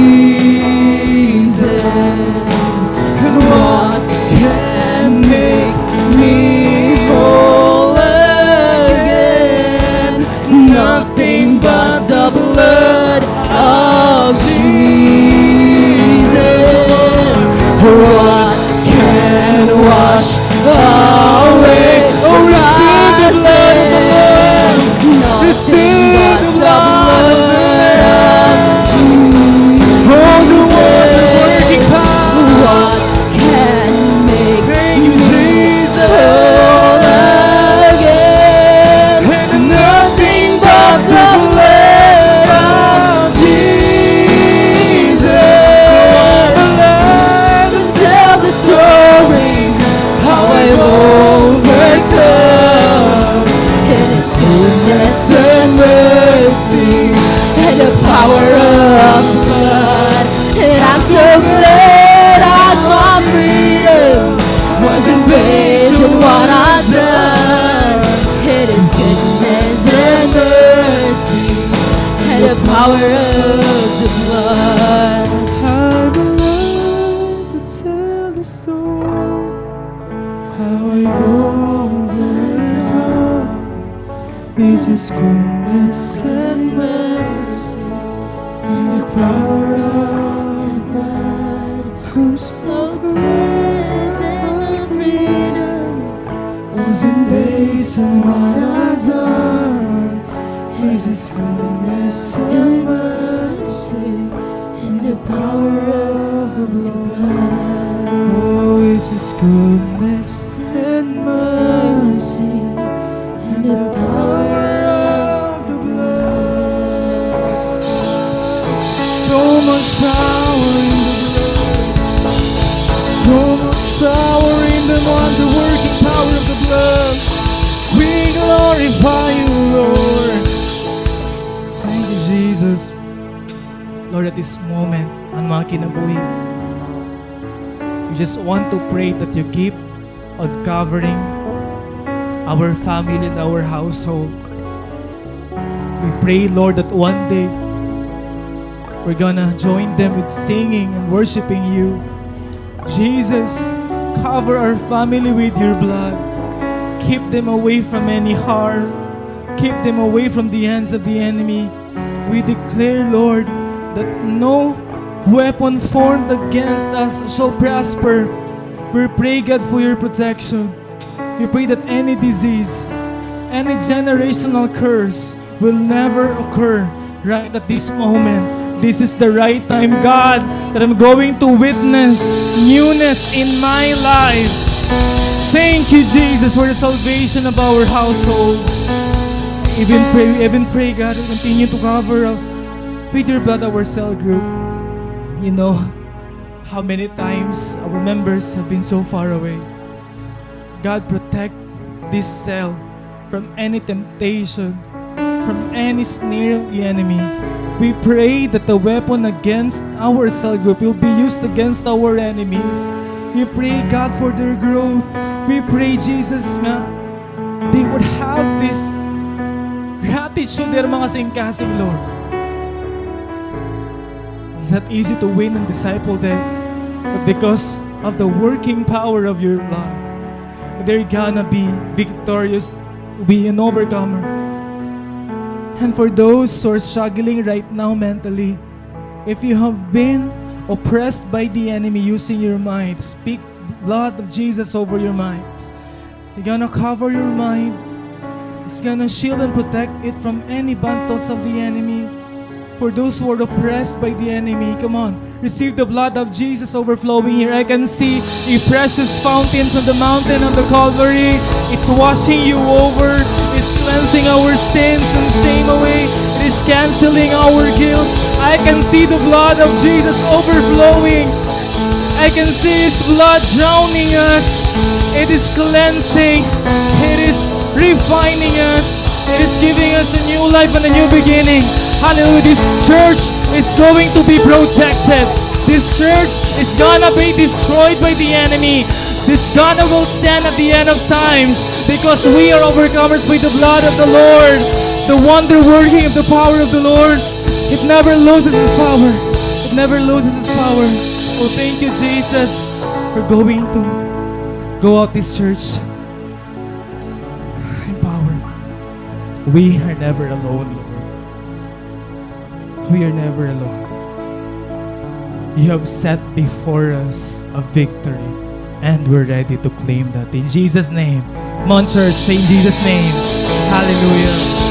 And what can make me whole again? Nothing but the blood of Jesus. What can Glad of my freedom wasn't based on what I've done. It is goodness and mercy and the power of the blood. I'm alive to tell the story how I've overcome. Is His goodness and mercy and the power of the blood. I'm so glad that my freedom wasn't based on what I've done. Is His goodness and mercy and the power of the blood. Oh, is His goodness and mercy and the power of the blood. So much power in the blood. So much power in the wonder working power of the blood. We glorify you, Lord. Thank you, Jesus. Lord, at this moment, an mga kinabuhi, we just want to pray that you keep on covering our family and our household. We pray, Lord, that one day we're gonna join them with singing and worshiping you. Jesus, cover our family with your blood. Keep them away from any harm. Keep them away from the hands of the enemy. We declare, Lord, that no weapon formed against us shall prosper. We pray, God, for your protection. We pray that any disease, any generational curse will never occur right at this moment. This is the right time, God, that I'm going to witness newness in my life. Thank you, Jesus, for the salvation of our household. Even pray, even pray, God, continue to cover, uh, with your blood our cell group. You know how many times our members have been so far away. God, protect this cell from any temptation, from any snare of the enemy. We pray that the weapon against our cell group will be used against our enemies. We pray, God, for their growth. We pray, Jesus, nga they would have this gratitude ha ira mga kasingkasing, Lord. It's not easy to win and disciple them, but because of the working power of your blood, they're gonna be victorious, be an overcomer. And for those who are struggling right now mentally, if you have been oppressed by the enemy using your mind, speak blood of Jesus over your minds. He's gonna cover your mind. He's gonna shield and protect it from any battles of the enemy. For those who are oppressed by the enemy, come on, receive the blood of Jesus overflowing here. I can see a precious fountain from the mountain of the Calvary. It's washing you over. It's cleansing our sins and shame away. It is canceling our guilt. I can see the blood of Jesus overflowing. I can see His blood drowning us. It is cleansing. It is refining us. It is giving us a new life and a new beginning. Hallelujah. This church is going to be protected. This church is gonna be destroyed by the enemy. This gonna will stand at the end of times because we are overcomers by the blood of the Lord. The wonder working of the power of the Lord. It never loses its power. It never loses its power. Oh, thank you, Jesus, for going to go out this church in power. We are never alone, Lord. We are never alone. You have set before us a victory, and we're ready to claim that in Jesus' name. Come on, church, say, "In Jesus' name." Hallelujah.